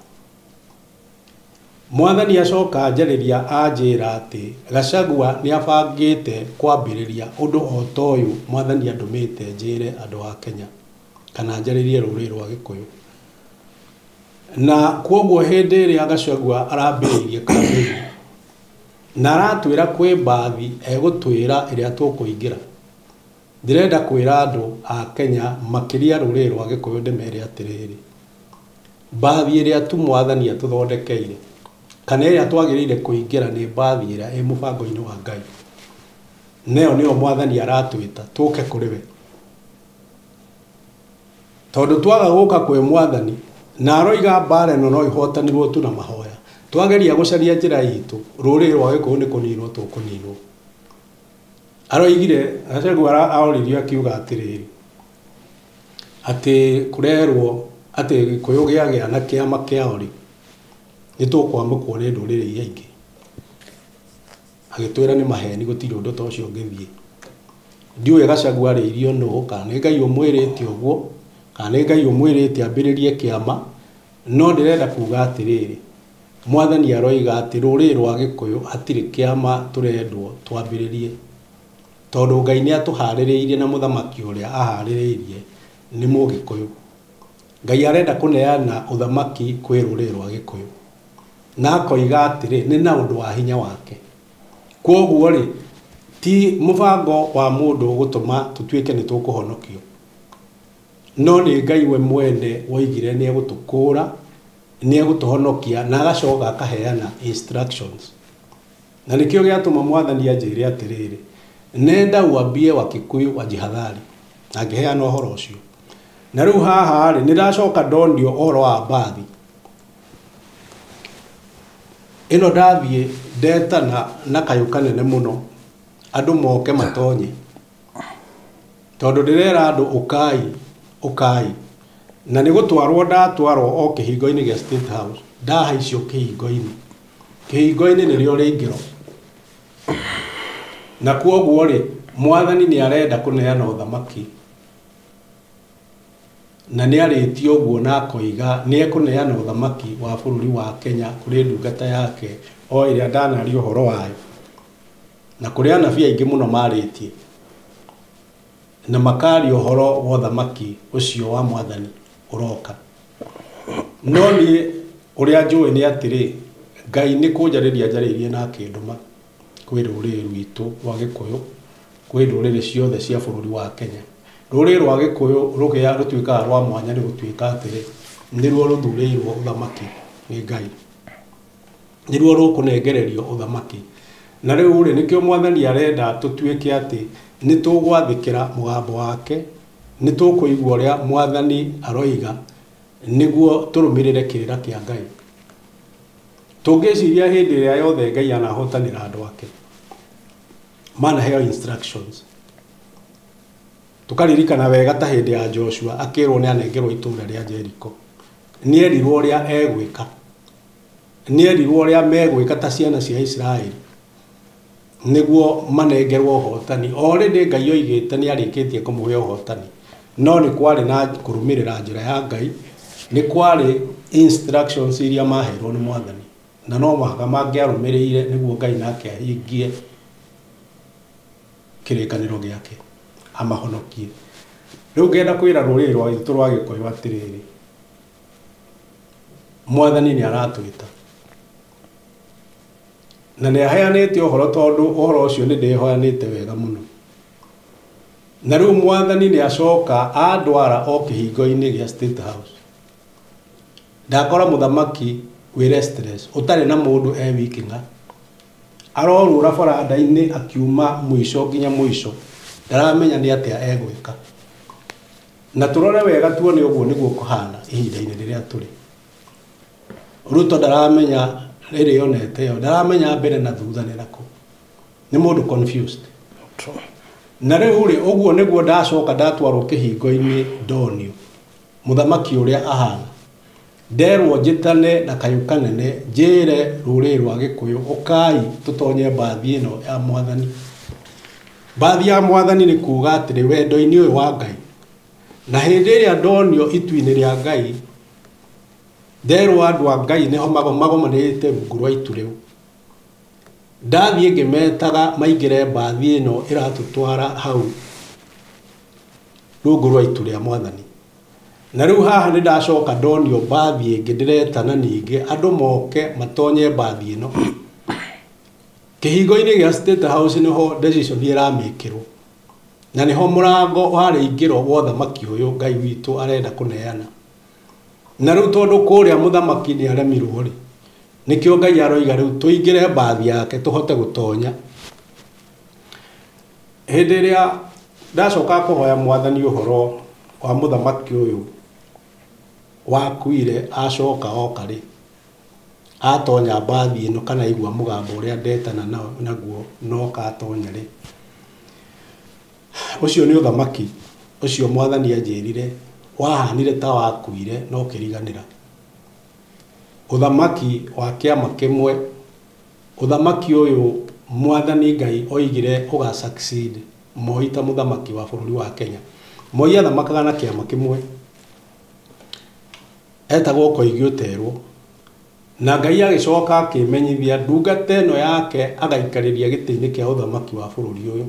Mwathani acoka anjarĩria anjĩra atĩ Gachagua nĩ abangĩte kwambĩrĩria ũndũ o ta ũyũ mwathani andũmĩte njĩre andũ a Kenya kana njarĩrie rũrĩrĩ rwa Gĩkũyũ. Na kwoguo hĩndĩ ĩrĩa Gachagua arambĩrĩirie campaign na aratwĩra kwĩ mbathi egũtwĩra ĩrĩa tũkũingĩra, ndĩrenda kwĩra andũ a Kenya makĩria rũrĩrĩ rwa Gĩkũyũ ndĩmere atĩrĩrĩ, mbathi ĩrĩa tu mwathani atũthondekeire kana ĩrĩa twagĩrĩire kũingĩra nĩ mbathi ĩrĩa ĩ mũbango-inĩ wa Ngai. Nayo nĩyo mwathani aratwĩta tũke kũrĩ we, tondũ twaga gũka kwĩ mwathani na aroiga mbara ĩno no ĩhotanirwo tu na mahoya, twageria gũcaria njĩra itũ rũrĩrĩ rwa Gĩkũyũ nĩ kũninwo tũkũninwo. Aroigire Gachagua aoririo akiuga atĩrĩrĩ, atĩ kũrerwo atĩ Gĩkũyũ gĩagĩa na kĩama kĩao rĩ, nĩ tũkwamũkwo nĩ ndũrĩrĩ iria ingĩ. Agĩtwĩra nĩ maheni, gũtirĩ ũndũ ta ũcio ũngĩthiĩ. Ndiũĩ Gachagua arĩirio nũ, kana nĩ Ngai ũmwĩrĩte ũguo, kana nĩ Ngai ũmwĩrĩte ambĩrĩrie kĩama, no ndĩrenda kuga atĩrĩrĩ, mwathani aroiga atĩ rũrĩrĩ rwa Gĩkũyũ hatirĩ kĩama tũrendwo twambĩrĩrie, tondũ Ngai nĩ atũharĩrĩirie na mũthamaki ũrĩa aharĩrĩirie nĩ Mũgĩkũyũ. Ngai arenda kũneana ũthamaki kwĩ rũrĩrĩ rwa Gĩkũyũ, na akoiga atĩrĩ nĩ na ũndũ wa hinya wake. Kwoguo rĩ, Ti mũbango wa mũndũ gũtũma tũtuĩke nĩ tũkũhonokio, no nĩ Ngai we mwene woigire nĩ egũtũkũũra, nĩ egũtũhonokia, na agacoka akaheana instructions. Na nĩkĩo gĩatũma mwathani anjĩre atĩrĩrĩ, nenda uambie Wakikuyu wajihadhari, na ngĩheana ũhoro ũcio. Na rĩu haha rĩ, nĩ ndacoka ndonio ũhoro wa mbathi ĩno. Ndathiĩ ndetana na kayũ kanene mũno andũ moke matonye, tondũ ndĩrera andũ ũkai ũkai, na nĩ gũtwarwo ndatwarwo o kĩhingo-inĩ gĩa State House. Ndahaicio kĩhingo-inĩ, kĩhingo-inĩ nĩrĩo rĩingĩro, na kwoguo rĩ, mwathani nĩ arenda kũneana ũthamaki, na nĩ arĩtie ũguo na akoiga nĩ ekũneana ũthamaki wa bũrũri wa Kenya kũrĩ ndungata yake o ĩrĩa ndanaria ũhoro wayo, na kũrĩ anabii aingĩ mũno marĩtie na makaria ũhoro wa ũthamaki ũcio wa mwathani ũroka. No niĩ ũrĩa njũĩ nĩ atĩrĩ, Ngai nĩ kũnjarĩria njarĩirie na akĩndũma kwĩ rũrĩrĩ rwitũ rwa Gĩkũyũ, kwĩ ndũrĩrĩ ciothe cia bũrũri wa Kenya. Rũrĩrĩ rwa Gĩkũyũ rũgĩa rũtuĩkaga rwa mwanya nĩ gũtuĩka atĩrĩ, nĩruo rũthurĩirwo ũthamaki nĩ Ngai, nĩruo rũkũnengererio ũthamaki. Na rĩu rĩ, nĩkĩo mwathani arenda tũtuĩke atĩ nĩ tũgwathĩkĩra mũgambo wake, nĩ tũkũigua ũrĩa mwathani aroiga, nĩguo tũrũmĩrĩre kĩrĩra kĩa Ngai. Tũngĩciria hĩndĩ ĩrĩa yothe Ngai anahotanĩra andũ ake, manaheo instructions, tukaririkana wega ta hĩndĩ ya Joshua akĩrwo nĩ anengerwo itũũra rĩa Jericho, nĩ erirwo ũrĩa egwĩka, nĩ erirwo ũrĩa megwĩka ta ciana cia Isiraeli nĩguo manengerwo ũhotani. Already Ngai oigĩte nĩ arĩkĩtie kũmũhe ũhotani, no nĩ kwarĩ na kũrũmĩrĩra njĩra ya Ngai, nĩ kwarĩ instructions iria maheirwo nĩ mwathani, na no mũhaka mangĩarũmĩrĩire nĩguo Ngai nake ahingie kĩrĩkanĩro gĩake amahonokie. Rĩu ngenda kwĩra rũrĩrĩ rwitũ rwa Gĩkũyũ atĩrĩrĩ, mwathani nĩ aratwĩta na nĩ aheanĩte ũhoro, tondũ ũhoro ũcio nĩ ndĩhoyanĩte wega mũno. Na rĩu mwathani nĩ acoka andwara o kĩhingo-inĩ gĩa State House, ndakora mũthamaki wĩ restless, ũtarĩ na mũndũ e wiki ng'a, arorũra baranda-inĩ akiuma mũico nginya mũico, ndaramenya nĩ atĩa egwĩka. Na tũrore wega tuone ũguo nĩguo kũhana ihinda-inĩ rĩrĩa tũrĩ. Ruto ndaramenya rĩrĩ onete ĩyo, ndaramenya mbere na thutha nĩ nakũ, nĩ mũndũ confused. Na rĩu rĩ, ũguo nĩguo ndacoka ndatwarwo kĩhingo-inĩ ndonio mũthamaki ũrĩa ahana, nderwo njĩtane na kayũ kanene njĩre rũrĩrĩ rwa Gĩkũyũ ũkai tũtonye mbathi ĩno ya mwathani. Mbathi ya mwathani nĩ kuga atĩrĩ, wendo-inĩ ũyũ wa Ngai. Na hĩndĩ ĩrĩa ndonio itu-inĩ rĩa Ngai, nderwo andũ a Ngai nĩho magomanĩte rungu rwa itu rĩu, ndathiĩ ngĩmetaga maingĩre mbathi ĩno ĩratũtwara hau rungu rwa itu rĩa mwathani. Na rĩu haha nĩ ndacoka ndonio mbathi ĩngĩ ndĩretana ningĩ andũ moke matonye mbathi ĩno. Kĩhingo-inĩ gĩa State House nĩho decision ĩramĩkĩrwo, na nĩho mũrango wa rĩingĩro wa ũthamaki ũyũ Ngai witũ arenda kũneana. Na rĩu tondũ kũrĩa mũthamaki nĩ aremirwo rĩ, nĩkĩo Ngai aroiga rĩu tũingĩre mbathi yake tũhote gũtonya. Hĩndĩ ĩrĩa ndacoka kũhoya mwathani ũhoro wa mũthamaki ũyũ wakuire acoka oka rĩ, atonya mbathi ĩno kana aigua mũgambo ũrĩa ndetana naguo noka atonya rĩ, ũcio nĩ ũthamaki ũcio mwathani anjĩrire wahanire ta wakuire no ũkĩriganĩra. Ũthamaki wa kĩama kĩmwe, ũthamaki ũyũ mwathani Ngai oigire ũga succeed Moi ta mũthamaki wa bũrũri wa Kenya. Moi athamakaga na kĩama kĩmwe etagwo Koigi Ũterwo, na Ngai agĩcoka akĩmenyithia ndungata ĩno yake agaikarĩria gĩtĩ-inĩ kĩa ũthamaki wa bũrũri ũyũ,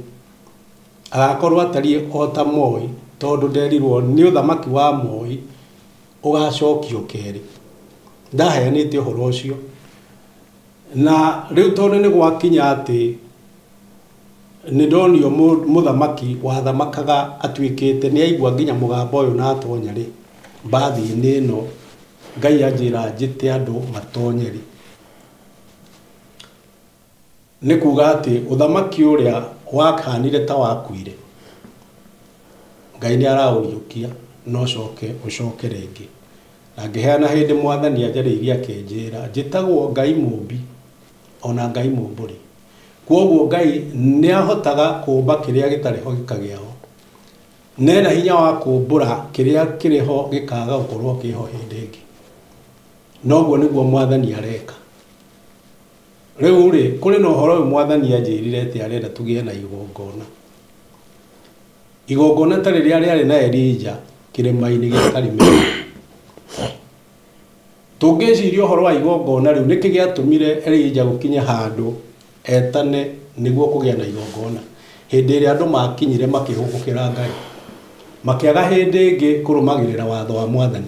agakorwo atariĩ o ta Moi, tondũ nderirwo nĩ ũthamaki wa Moi ũgacokio kerĩ. Ndaheanĩte ũhoro ũcio. Na rĩu tondũ nĩ gwakinya atĩ Nĩ ndonio mũthamaki wathamakaga atuĩkĩte nĩ aigua nginya mũgambo ũyũ na atonya rĩ mbathi-inĩ ĩno Ngai anjĩra njĩte andũ matonye rĩ. Nĩ kuga atĩ ũthamaki ũrĩa wakanire ta wakuire Ngai nĩ araũriũkia no coke ũcoke rĩngĩ. Na ngĩheana hĩndĩ mwathani anjarĩirie akĩnjĩra njĩtagwo Ngai mũmbi ona Ngai mũmbũri. Kwoguo Ngai nĩ ahotaga kũmba kĩrĩa gĩtarĩ ho gĩkagĩa ho. Nena hinya wa kũmbũra kĩrĩa kĩrĩ ho gĩkaga gũkorwo kĩho hĩndĩ ĩngĩ. Noguo nĩguo mwathani areka. Rĩu rĩ kũrĩ na ũhoro ũyũ mwathani anjĩrire atĩ arenda tũgĩe na igongona. Igongona ta rĩrĩa rĩarĩ na Elija kĩrĩma-inĩ gĩa Karimeli. Tũngĩciria ũhoro wa igongona rĩu nĩkĩ gĩatũmire Elija gũkinya handũ etane nĩguo kũgĩa na igongona. Hĩndĩ ĩrĩa andũ makinyire makĩhũgũkĩra Ngai. Makĩaga hĩndĩ ĩngĩ kũrũmagĩrĩra watho wa mwathani.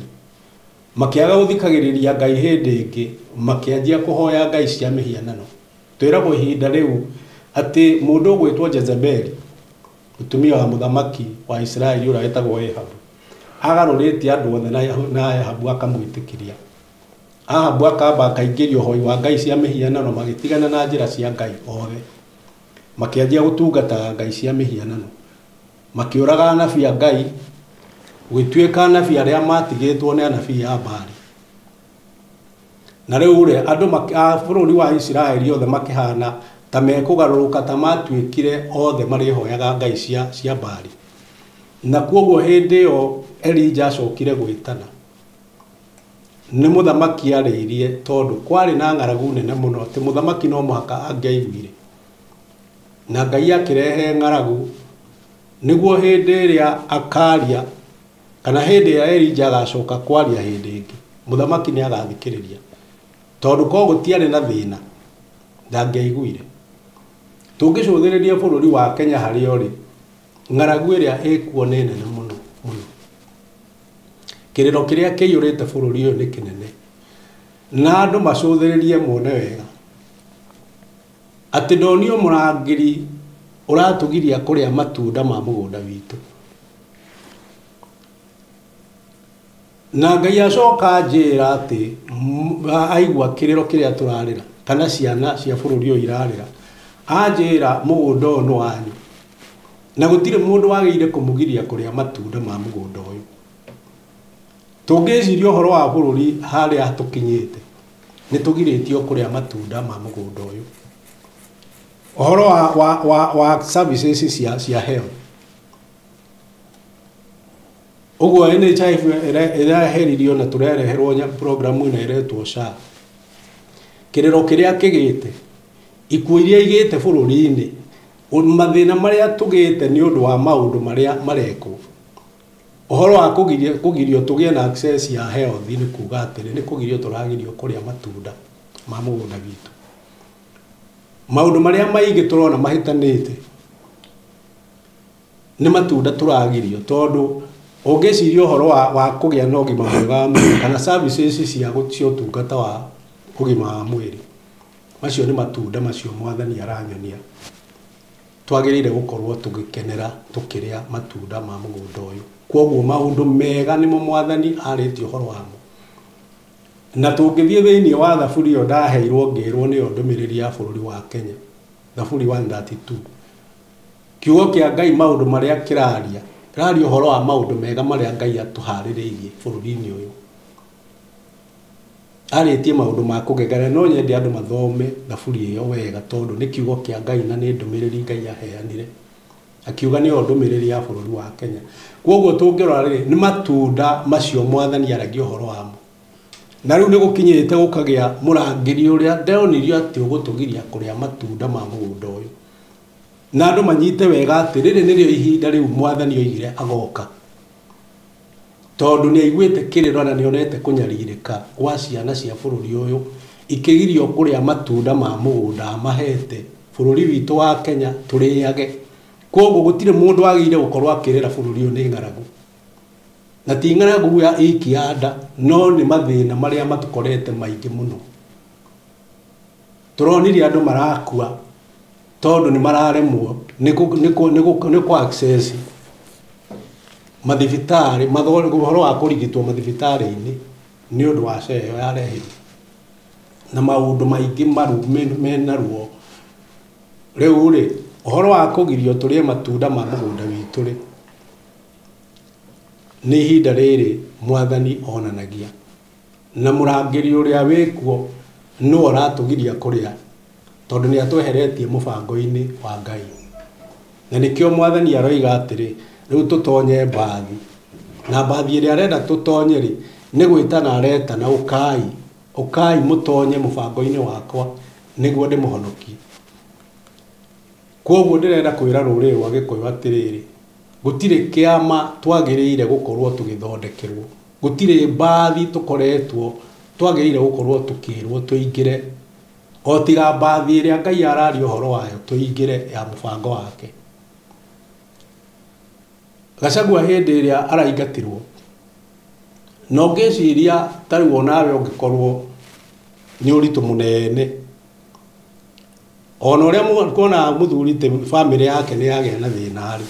Makĩaga gũthikagĩrĩria Ngai hĩndĩ ĩngĩ, makĩanjia kũhoya Ngai cia mĩhianano. Twĩragwo ihinda rĩu atĩ mũndũ ũgwĩtwo Jezebeli, mũtumia wa mũthamaki wa Isiraeli ũrĩa wetagwo Ahabu, agarũrĩte andũ othe na Ahabu akamwĩtĩkĩria. Ahabu akamba akaingĩria ũhoi wa Ngai cia mĩhianano magĩtigana na njĩra cia Ngai othe. Makĩanjia gũtungataga Ngai cia mĩhianano. Makĩũraga anabii a Ngai, gũgĩtuĩka anabii arĩa matigĩtwo nĩ anabii a Baali. Na rĩu rĩ andũ a bũrũri wa Isiraeli othe makĩhana ta mekũgarũrũka ta matuĩkire othe marĩhoyaga Ngai cia Baali. Na kwoguo hĩndĩ ĩyo Elija acokire gwĩtana. Nĩ mũthamaki arĩirie tondũ kwarĩ na ng'aragu nene mũno atĩ mũthamaki no mũhaka angĩaiguire. Na Ngai akĩrehe ng'aragu nĩguo hĩndĩ ĩrĩa akaria kana hĩndĩ ĩrĩa Elija agacoka kwaria hĩndĩ ĩngĩ mũthamaki nĩ agathikĩrĩria. Tondũ korwo gũtiarĩ na thĩna ndangĩaiguire. Tũngĩcũthĩrĩria bũrũri wa Kenya harĩa ũrĩ, ng'aragu ĩrĩa ĩkuo nĩ nene mũno mũno. Kĩrĩro kĩrĩa kĩiyũrĩte bũrũri ũyũ nĩ kĩnene. Na andũ macũthĩrĩrie mone wega atĩ ndonio mũrangĩri ũratũgiria kũrĩa matunda ma mũgũnda witũ. Na Ngai acoka anjĩra atĩ aigua kĩrĩro kĩrĩa tũrarĩra kana ciana cia bũrũri ũyũ irarĩra, anjĩra mũgũnda ũyũ nĩ wanyu. Na gũtirĩ mũndũ wagĩrĩire kũmũgiria kũrĩa matunda ma mũgũnda ũyũ. Tũngĩciria ũhoro wa bũrũri harĩa tũkinyĩte, nĩ tũgirĩtio kũrĩa matunda ma mũgũnda ũyũ. Ũhoro wa services cia health. Ũguo NHIF ĩreheririo na tũrereherwo programu ĩno ĩretwo SHA. Kĩrĩro kĩrĩa kĩgĩte, ikuũ iria igĩte bũrũri-inĩ, mathĩna marĩa tũgĩte nĩ ũndũ wa maũndũ marĩa marekwo. Ũhoro wa kũgirio tũgĩe na access ya health nĩ kuga atĩrĩ, nĩ kũgirio tũragirio kũrĩa matunda ma mũgũnda witũ. Maũndũ marĩa maingĩ tũrona mahĩtanĩte nĩ matunda tũragirio tondũ ũngĩciria ũhoro wa kũgĩa na ũgima mwega wa mwĩrĩ kana services cia ũtungata wa ũgima wa mwĩrĩ, macio nĩ matunda macio mwathani aranyonia twagĩrĩire gũkorwo tũgĩkenera tũkĩrĩa matunda ma mũgũnda ũyũ. Kwoguo maũndũ mega nĩmo mwathani arĩtie ũhoro wamo. Na tũngĩthiĩ thĩinĩ wa thaburi ĩyo ndaheirwo ngĩrwo nĩyo ndũmĩrĩri ya bũrũri wa Kenya, thaburi 132. Kiugo kĩa Ngai maũndũ marĩa kĩraria, kĩraria ũhoro wa maũndũ mega marĩa Ngai atũharĩrĩirie bũrũri-inĩ ũyũ. Arĩtie maũndũ ma kũgegania, no nyende andũ mathome thaburi ĩyo wega tondũ nĩ kiugo kĩa Ngai na nĩ ndũmĩrĩri Ngai aheanire. Akiuga nĩyo ndũmĩrĩri ya bũrũri wa Kenya. Kwoguo tũngĩrora rĩ, nĩ matunda macio mwathani aragia ũhoro wamo. Na rĩu nĩ gũkinyĩte gũkagĩa mũrangĩri ũrĩa ndonirio atĩ ũgũtũgiria kũrĩa matunda ma mũgũnda ũyũ. Na andũ manyite wega atĩ rĩrĩ nĩrĩo ihinda rĩu mwathani oigire agoka. Tondũ nĩ aiguĩte kĩrĩro na nĩonete kũnyarirĩka gwa ciana cia bũrũri ũyũ ikĩgirio kũrĩa matunda ma mũgũnda amahete bũrũri witũ wa Kenya tũrĩage. Kwoguo gũtirĩ mũndũ wagĩrĩire gũkorwo akĩrĩra bũrũri ũyũ nĩ ng'aragu. Na ti ng'aragu ya iki ya nda, no nĩ mathĩna marĩa matũkorete maingĩ mũno. Tũronire andũ marakua tondũ nĩ mararemwo Nĩ kũ access mathibitarĩ, ũhoro wa kũrigitwo mathibitarĩ-inĩ nĩ ũndũ wa SHA ĩyo yarehirwo, na maũndũ maingĩ mena ruo. Rĩu rĩ, ũhoro wa kũgirio tũrĩe matunda ma mũgũnda witũ rĩ, nĩ ihinda rĩrĩ mwathani onanagia, na mũrangĩri ũrĩa wĩkuo nĩwe ũratũgiria kũrĩa, tondũ nĩ atweheretie mũbango-inĩ wa Ngai. Na nĩkĩo mwathani aroiga atĩrĩ, rĩu tũtonye mbathi, na mbathi ĩrĩa arenda tũtonye rĩ, nĩ gwĩtana aretana, ũkai, ũkai mũtonye mũbango-inĩ wakwa nĩguo ndĩmũhonokie. Kwoguo ndĩrenda kwĩra rũrĩrĩ rwa Gĩkũyũ atĩrĩrĩ, gũtirĩ kĩama twagĩrĩire gũkorwo tũgĩthondekerwo, gũtirĩ mbathi tũkoretwo twagĩrĩire gũkorwo tũkĩrwo tũingĩre, o tiga mbathi ĩrĩa Ngai araria ũhoro wayo tũingĩre ya mũbango wake. Gachagua hĩndĩ ĩrĩa araingatirwo, na ũngĩciria ta rĩu onawe ũngĩkorwo nĩ ũritũ mũnene, ona ũrĩa kuona mũthuri ti bamĩrĩ yake nĩ yagĩa na thĩna rĩ,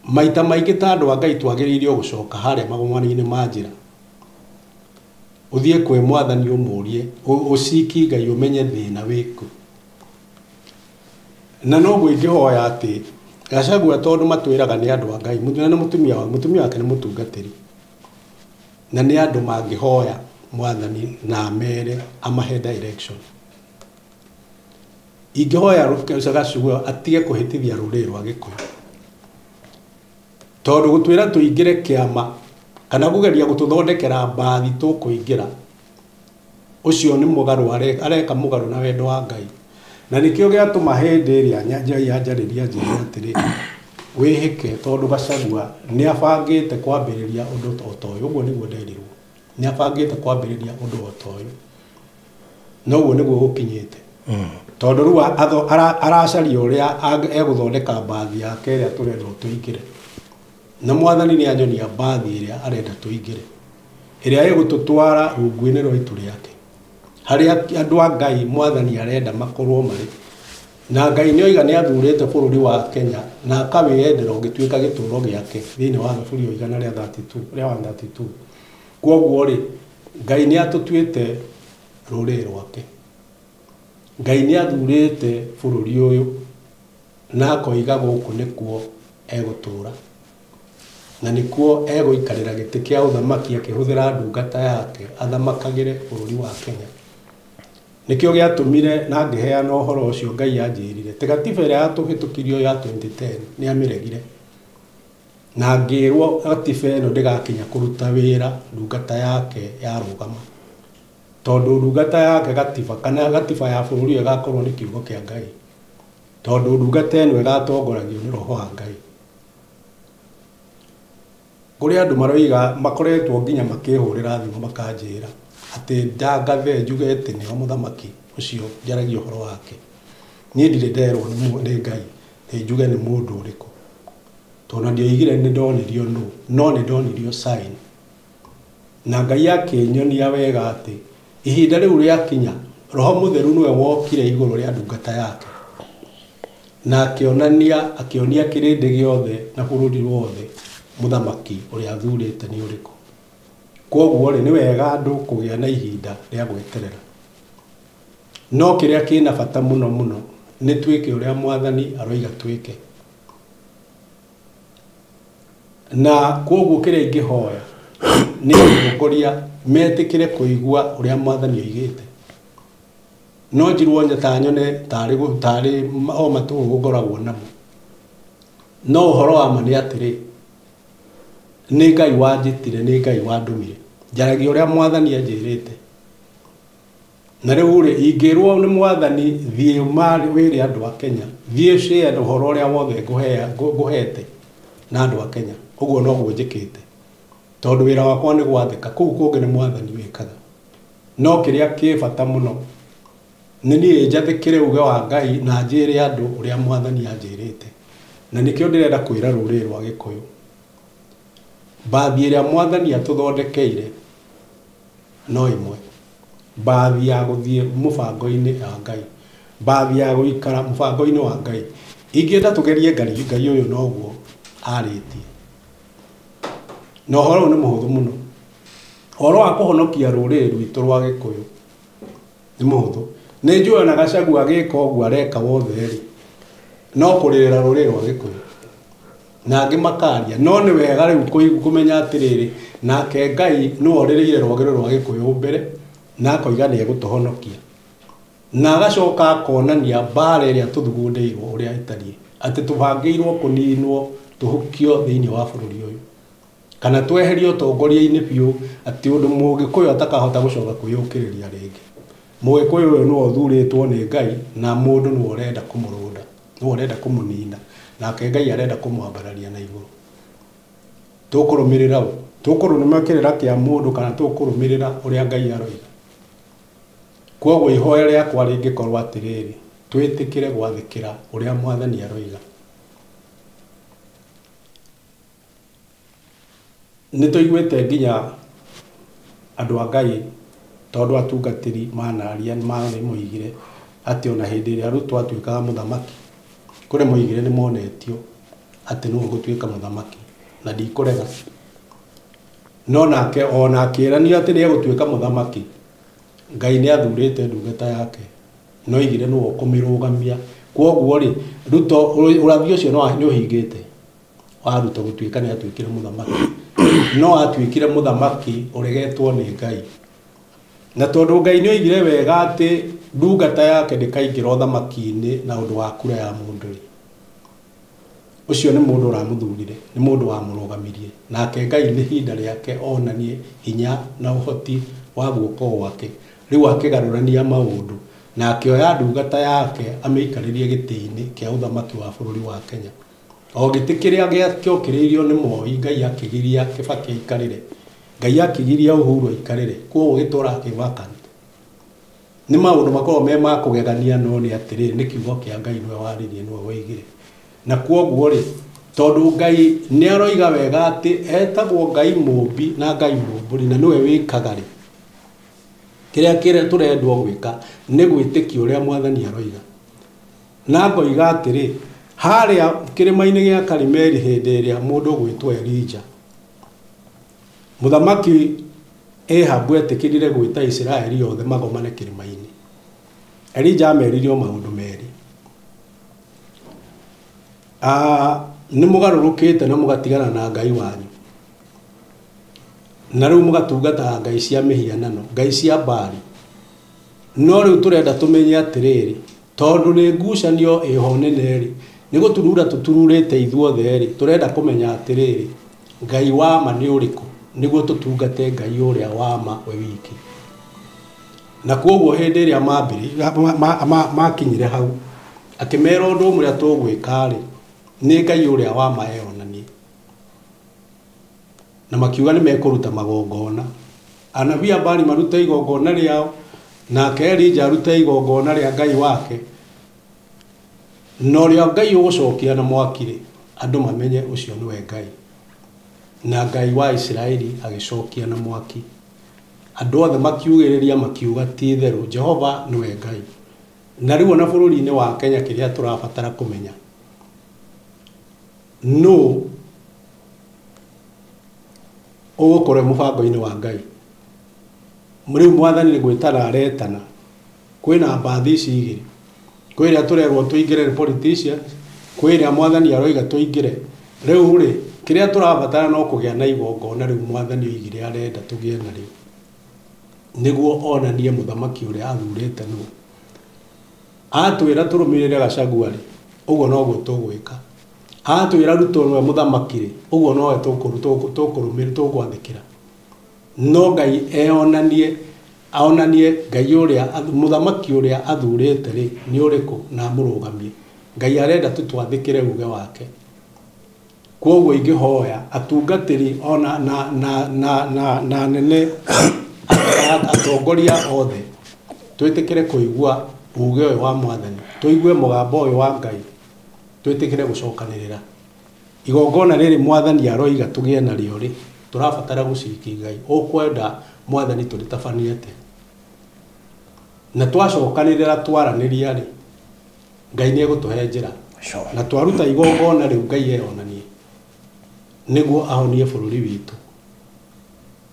maita maingĩ ta andũ a Ngai twagĩrĩirwo gũcoka harĩa magomano-inĩ ma njĩra, ũthiĩ kwĩ mwathani ũmũrie, ũciki Ngai ũmenye thĩna wĩkũ. Na noguo ingĩhoya atĩ Gachagua tondũ matwĩraga nĩ andũ a Ngai, na mũtumia wake nĩ mũtungatĩri, na nĩ andũ mangĩhoya mwathani na amere amahe direction. Ingĩhoya Gachagua atige kũhĩtithia rũrĩrĩ rwa Gĩkũyũ, tondũ gũtwĩra tũingĩre kĩama kana kũgeria gũtũthondekera mbathi tũkũingĩra, ũcio nĩ mũgarũ, areka mũgarũ na wendo wa Ngai. Na nĩkĩo gĩatũma hĩndĩ ĩrĩa Ngai anjarĩria anjĩre atĩrĩ, wĩhĩke, tondũ Gachagua nĩ abangĩte kwambĩrĩria ũndũ o ta ũyũ. Ũguo nĩguo nderirwo, nĩ abangĩte kwambĩrĩria ũndũ o ta ũyũ, na ũguo nĩguo gũkinyĩte. Tondũ rĩu aracaria ũrĩa egũthondeka mbathi yake ĩrĩa tũrendwo tũingĩre, na mwathani nĩ anyonia mbathi ĩrĩa arenda tũingĩre, ĩrĩa ĩgũtũtwara rungu-inĩ rwa itu rĩake, harĩa andũ a Ngai mwathani arenda makorwo marĩ. Na Ngai nĩ oiga nĩ athurĩte bũrũri wa Kenya na akawĩyendera ũgĩtuĩka gĩtũũro gĩake thĩinĩ wa Thaburi igana rĩa 32 rĩa 132. Kwoguo rĩ, Ngai nĩ atũtuĩte rũrĩrĩ rwake, Ngai nĩ athurĩte bũrũri ũyũ na akoiga gũkũ nĩkuo egũtũũra, na nĩkuo egũikarĩra gĩtĩ kĩa ũthamaki akĩhũthĩra ndungata yake athamakagĩre bũrũri wa Kenya. Nĩkĩo gĩatũmire na ngĩheana ũhoro ũcio Ngai anjĩrire atĩ gatiba ĩrĩa yatũhĩtũkirio ya 2010 nĩ amĩregire, na ngĩrwo gatiba ĩno ndĩgakinya kũruta wĩra ndungata yake yarũgama, tondũ ndungata yake gatiba kana gatiba ya bũrũri ũyũ ĩgakorwo nĩ kiugo kĩa Ngai, tondũ ndungata ĩno ĩgatongoragio nĩ roho wa Ngai. Kũrĩ andũ maroiga makoretwo nginya makĩhũrĩra thimũ makanjĩra atĩ ndangathe njuge atĩ nĩo mũthamaki ũcio njaragia ũhoro wake. Niĩ ndirĩ nderwo nĩ Ngai nĩ njuge nĩ mũndũ ũrĩkũ, tondũ ndioigire nĩ ndonirio nũ, no nĩ ndonirio sign, na Ngai akĩnyonia wega atĩ ihinda rĩu rĩakinya Roho Mũtheru nĩwe wokire igũrũ rĩa ndungata yake, na akĩonia kĩrĩndĩ gĩothe na bũrũri wothe mũthamaki ũrĩa athurĩte nĩ ũrĩkũ. Kwoguo rĩ, nĩ wega andũ kũgĩa na ihinda rĩa gweterera, no kĩrĩa kĩna bata mũno mũno nĩ twĩke ũrĩa mwathani aroiga twĩke. Na kwoguo kĩrĩa ingĩhoya nĩ atongoria metĩkĩre kũigua ũrĩa mwathani oigĩte. No njirwo ta nyone tarĩ o matũgũgũ ngoragwo namo, no ũhoro wa ma nĩ atĩrĩ, nĩ Ngai wanjĩtire, nĩ Ngai wandũmire, njaragia ũrĩa mwathani anjĩrĩte. Na rĩu rĩ, ingĩrwo nĩ mwathani thiĩ wĩre andũ a Kenya, thiĩ share ũhoro ũrĩa wothe ngũhete na andũ a Kenya, ũguo noguo njĩkĩte, tondũ wĩra wakwa nĩ gwathĩka, kũu kũngĩ nĩ mwathani wĩkaga. No kĩrĩa kĩ bata mũno nĩ niĩ njathĩkĩre uge wa Ngai na njĩre andũ ũrĩa mwathani anjĩrĩte. Na nĩkĩo ndĩrenda kwĩra rũrĩrĩ rwa Gĩkũyũ, mbathi ĩrĩa mwathani atũthondekeire no ĩmwe, mbathi ya gũthiĩ mũbango-inĩ wa Ngai. Mbathi ya gũikara mũbango-inĩ wa Ngai. Ingĩenda tũgerie Ngai ũyũ noguo arĩtie. Na ũhoro ũyũ nĩ mũhũthũ mũno. Ũhoro wa kũhonokia rũrĩrĩ rwitũ rwa Gĩkũyũ nĩ mũhũthũ. Nĩ njũĩ ona Gachagua agĩka ũguo areka wothe rĩ, no kũrĩrĩra rũrĩrĩ rwa Gĩkũyũ. Na angĩ makaria. No nĩ wega rĩu kũmenya atĩrĩrĩ, nake Ngai nĩwe ũrĩrĩire rũrĩrĩ rwa Gĩkũyũ mbere na akoiga nĩ egũtũhonokia. Na agacoka akonania mbara ĩrĩa tũthugundĩirwo ũrĩa ĩtariĩ, atĩ tũbangĩirwo kũninwo tũhukio thĩinĩ wa bũrũri ũyũ. Kana tweherio ũtongoria-inĩ biũ atĩ ũndũ Mũgĩkũyũ atakahota gũcoka kwĩyũkĩrĩria rĩngĩ. Mũgĩkũyũ ũyũ nĩwe ũthurĩtwo nĩ Ngai na mũndũ nĩwe ũrenda kũmũrũnda, nĩwe ũrenda kũmũnina, nake Ngai arenda kũmwambararia na igũrũ. Tũkũrũmĩrĩra ũ? Tũkũrũmĩrĩra kĩrĩra kĩa mũndũ kana tũkũrũmĩrĩra ũrĩa Ngai aroiga? Kwoguo ihoya rĩakwa rĩngĩkorwo atĩrĩrĩ, twĩtĩkĩre gwathĩkĩra ũrĩa Mwathani aroiga. Nĩ tũiguĩte nginya andũ a Ngai tondũ atungatĩri manaria nĩ moigire atĩ ona hĩndĩ ĩrĩa Ruto atuĩkaga mũthamaki, kũrĩ moigire nĩ monetio atĩ nĩwe ũgũtuĩka mũthamaki, na ndikũrega. No nake ona akĩĩranio atĩ nĩ egũtuĩka mũthamaki, Ngai nĩ athurĩte ndungata yake, no oigire nĩwe ũkũmĩrũgamia. Kwoguo rĩ, Ruto ũrathi ũcio nĩ ũhingĩte wa Ruto gũtuĩka nĩ atuĩkire mũthamaki. No atuĩkire mũthamaki ũregetwo nĩ Ngai. Na tondũ Ngai nĩ oigire wega atĩ ndungata yake ndĩkaingĩra ũthamaki-inĩ na ũndũ wa kura ya mũndũ rĩ, ũcio nĩ mũndũ ũramũthurire, nĩ mũndũ wamũrũgamirie. Nake Ngai nĩ ihinda rĩake onanie hinya na ũhoti wa guoko gwake. Rĩu akĩgarũrania maũndũ na akĩoya ndungata yake amĩikarĩrie gĩtĩ-inĩ kĩa ũthamaki wa bũrũri wa Kenya. O gĩtĩ kĩrĩa gĩokĩrĩirio nĩ Moi, Ngai akĩgiria Kibaki aikarĩre. Ngai akĩgiria Uhuru aikarĩre. Kwoguo gĩtũraga kĩ vacant. Nĩ maũndũ makoragwo me ma kũgegania no nĩ atĩrĩrĩ, nĩ kiugo kĩa Ngai nĩwe waririe nĩwe woigire. Na kwoguo rĩ, tondũ Ngai nĩ aroiga wega atĩ etagwo Ngai mũmbi na Ngai mũmbũri na nĩwe wĩkaga rĩ, kĩrĩa tũrendwo gwĩka nĩ gwĩtĩkia ũrĩa Mwathani aroiga. Na ngoiga atĩrĩ, harĩa kĩrĩma-inĩ gĩa Karimeli hĩndĩ ĩrĩa mũndũ ũgwĩtwo Elija, mũthamaki Ahabu etĩkĩrire gwĩta Isiraeli othe magomane kĩrĩma-inĩ. Elija amerire o maũndũ merĩ. Nĩ mũgarũrũkĩte na mũgatigana na Ngai wanyu. Na rĩu mũgatungataga ngai cia mĩhianano, ngai cia Baali. No rĩu tũrenda tũmenye atĩrĩrĩ, tondũ nĩ ngucanio ĩho nene rĩ, nĩ gũturura tũtururĩte ithuothe rĩ, tũrenda kũmenya atĩrĩrĩ, Ngai wa ma nĩ ũrĩkũ, nĩguo tũtungate Ngai ũrĩa wa ma we wiki. Na kwoguo hĩndĩ ĩrĩa makinyire hau, akĩmera ũndũ ũmwe ũrĩa tũgwĩka rĩ, nĩ Ngai ũrĩa wa ma eyonanie. Na makiuga nĩ mekũruta magongona. Anabii a Baali marute igongona rĩao, nake Elija arute igongona rĩa Ngai wake. Na ũrĩa Ngai ũgũcokia na mwaki rĩ, andũ mamenye ũcio nĩwe Ngai. Na Ngai wa Isiraeli agĩcokia na mwaki. Andũ othe makiugĩrĩria makiuga ti itherũ Jehova nĩwe Ngai. Na rĩu ona bũrũri-inĩ wa Kenya kĩrĩa tũrabatara kũmenya, nũ ũgũkorwo mũbango-inĩ wa Ngai. Rĩu Mwathani nĩ gwĩtana aretana. Kwĩna mbathi ici igĩrĩ. Kwĩ ĩrĩa tũrerwo tũingĩre nĩ politicians, kwĩ ĩrĩa Mwathani aroiga tũingĩre. Rĩu rĩ, kĩrĩa tũrabatara no kũgĩa na igongona rĩu Mwathani oigire arenda tũgĩe narĩo. Nĩguo onanie mũthamaki ũrĩa athurĩte nũ. Atwĩra tũrũmĩrĩre Gachagua rĩ, ũguo noguo tũgwĩka. Atwĩra Ruto nĩwe mũthamaki rĩ, ũguo nowe tũkũrũmĩrĩra, tũgwathĩkĩra. No Ngai eyonanie, onanie Ngai ũrĩa, mũthamaki ũrĩa athurĩte rĩ, nĩ ũrĩkũ na amũrũgamie. Ngai arenda tũtwathĩkĩre uge wake. Kwoguo ingĩhoya atungatĩri ona na nene atongoria othe twĩtĩkĩre kũigua uge ũyũ wa Mwathani, tũigue mũgambo ũyũ wa Ngai, twĩtĩkĩre gũcokanĩrĩra. Igongona rĩrĩ Mwathani aroiga tũgĩe narĩo rĩ, tũrabatara gũciki Ngai. Ũkwenda Mwathani tũrĩtabanie atĩa? Na twacokanĩrĩra twaranĩria rĩ, Ngai nĩ egũtũhe njĩra. Na twaruta igongona rĩu Ngai eyonanie nĩguo ahonie bũrũri witũ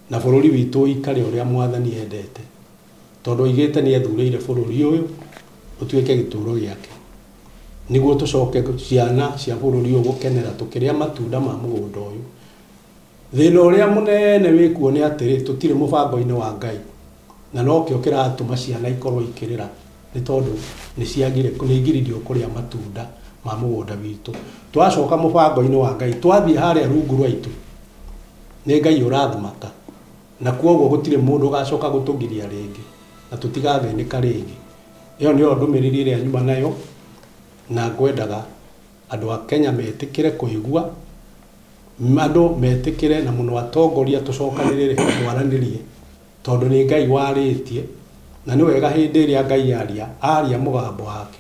na bũrũri witũ ũikare ũrĩa mwathani endete, tondũ oigĩte nĩ ethurĩire bũrũri ũyũ ũtuĩke gĩtũũro gĩake, nĩguo tũcoke ciana cia bũrũri ũyũ gũkenera tũkĩrĩa matunda ma mũgũnda ũyũ. Thĩna ũrĩa mũnene wĩkuo nĩ atĩrĩ, tũtirĩ mũbango-inĩ wa Ngai, na nokĩo kĩratũma ciana ikorwo ikĩrĩra, nĩ tondũ nĩ ciagire nĩ igiririo kũrĩa matunda ma mũgũnda witũ. Twacoka mũbango-inĩ wa Ngai, twathiĩ harĩa rungu rwa itu, nĩ Ngai ũrathamaka, na kwoguo gũtirĩ mũndũ ũgacoka gũtũgiria rĩngĩ na tũtigathĩnĩka rĩngĩ. Ĩyo nĩyo ndũmĩrĩri ĩrĩa nyuma nayo, na ngwendaga andũ a Kenya metĩkĩre kũigua, andũ metĩkĩre na mũno atongoria tũcokanĩrĩre twaranĩrie, tondũ nĩ Ngai warĩtie, na nĩ wega hĩndĩ ĩrĩa Ngai aria, aria mũgambo wake,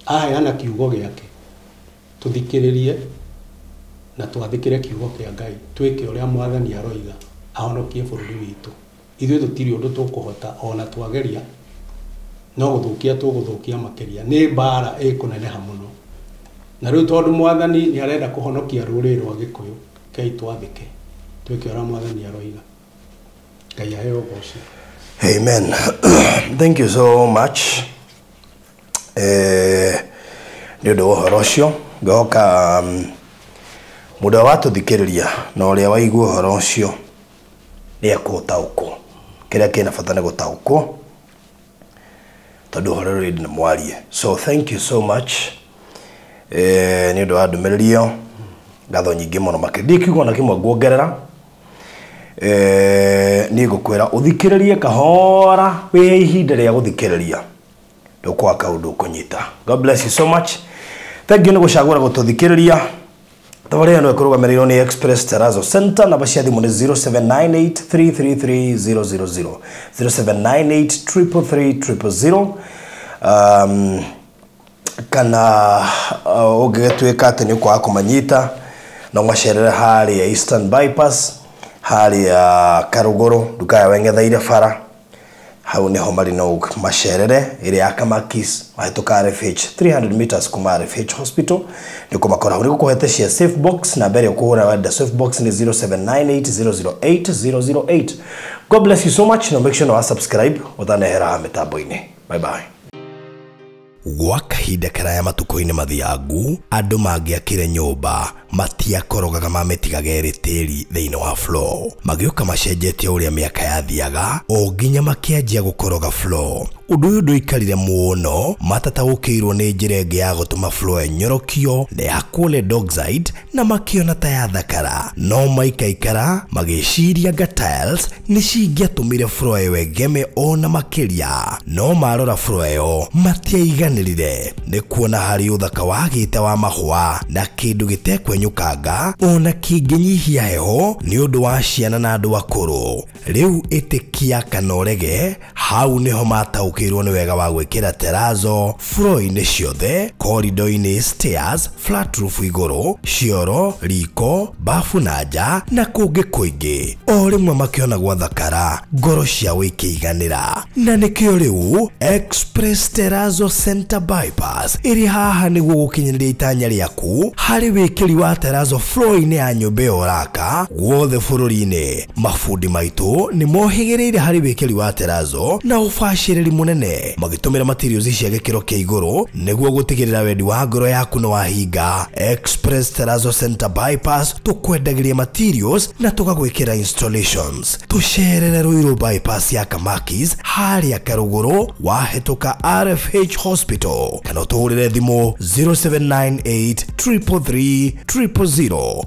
aheana kiugo gĩake, tũthikĩrĩrie na twathĩkĩre kiugo kĩa Ngai, twĩke ũrĩa mwathani aroiga ahonokie bũrũri witũ. Ithuĩ tũtirĩ ũndũ tũkũhota ona twageria, no gũthũkia tũgũthũkia makĩria. Nĩ mbara ĩkũneneha mũno, na rĩu tondũ mwathani nĩ arenda kũhonokia rũrĩrĩ rwa Gĩkũyũ, kei twathĩke twĩke ũrĩa mwathani aroiga. Ngai aheo ũgoci. Amen. Thank you so much. Nĩ ũndũ wa ũhoro ũcio, ngoka mũndũ ũrĩa watũthikĩrĩria na ũrĩa waigua ũhoro ũcio nĩ ekũtaũkwo. Kĩrĩa kĩna bata nĩ gũtaũkwo, tondũ ũhoro ũrĩ nĩ mwarie. So thank you so much. Nĩ ũndũ wa ndũmĩrĩri ĩyo, ngatho nyingĩ mũno makĩria. Ndiĩ kiugo na kĩmwe nguongerera. Niĩ ngũkwĩra ũthikĩrĩrie kahora, wĩhe ihinda rĩa gũthikĩrĩria, ndũkwaga kaũndũ ũkũnyita. God bless you so much. Thank you nĩ gũcagũra gũtũthikĩrĩria. Tabarĩra ĩno ĩkũrũgamĩrĩirwo nĩ Express Terrazzo Center. Namba cia thimũ nĩ 0798333000, 0798333000. Kana ũngĩgĩtuĩka atĩ nĩ ũkwaga kũmanyita, no macerere harĩa Eastern Bypass, harĩa Karũgũrũ, nduka ya Weng'etheire bara, hau nĩho marĩ, no macerere ĩrĩa ya Kamakis, mahĩtũka RFH 300 meters kuma RFH Hospital, nĩ ũkũmakora hau. Nĩ gũkũhete cia safe box, na mbere ũkũhũra wenda safe box nĩ 0798008008. God bless you so much, na make sure no subscribe ũtanehera haha mĩtambo-inĩ. Bye bye. Gwa kahinda karaya matukũ-inĩ mathiangu, andũ mangĩakire nyũmba matiakorogaga mamĩtigaga ĩrĩ tĩri thĩinĩ wa floor. Magĩũka macenjetie ũrĩa mĩaka yathiaga, o nginya makĩanjia gũkoroga floor. Ũndũ ũyũ ndũikarire mũno, matataũkĩirwo nĩ njĩra ĩngĩ ya gũtũma floor ĩnyorokio na ya lead oxide, na makĩona ta yathakara. No maikaikara magĩciria nga tiles nĩ cingĩatũmire floor ĩyo ĩgeme ona makĩria. No marora floor ĩyo matiaiganĩrire, nĩ kuona harĩ ũthaka wagĩte wa mahũa na kĩndũ gĩtekwenyũkanga ona kĩngĩnyihia heho nĩ ũndũ wa ciana na andũ akũrũ. Rĩu ĩtĩkia kana ũrege, hau nĩho mataũkĩirwo nĩ wega wa gwĩkĩra terrazzo floor-inĩ ciothe, corridor-inĩ, stairs, flat roof igũrũ, cioro, riko, bafu na nja na kũngĩ kũingĩ. O rĩmwe makĩona gwathakara, ngoro ciao ikĩiganĩra. Na nĩkĩo rĩu Express Terrazzo Center Bypass ĩrĩ haha nĩguo gũkinyanĩria itanya rĩaku harĩ wĩkĩri wa terrazzo floor-inĩ ya nyũmba ĩyo ũraka guothe bũrũri-inĩ. Mabundi maitũ nĩ mohĩgĩrĩire harĩ wĩkĩri wa terrazzo na ũbacĩrĩri mũnene, magĩtũmĩra materials cia gĩkĩro kĩa igũrũ nĩguo gũtigĩrĩra wendi wa ngoro yaku nĩ wahinga. Express Terrazzo Center Bypass tũkwendagĩria materials na tũgagwĩkĩra installations. Tũcerere Ruiru Bypass ya Kamakis harĩa Karũgũrũ wahĩtũka RFH Hospital, kana ũtũhũrĩre thimũ 0798 333 000.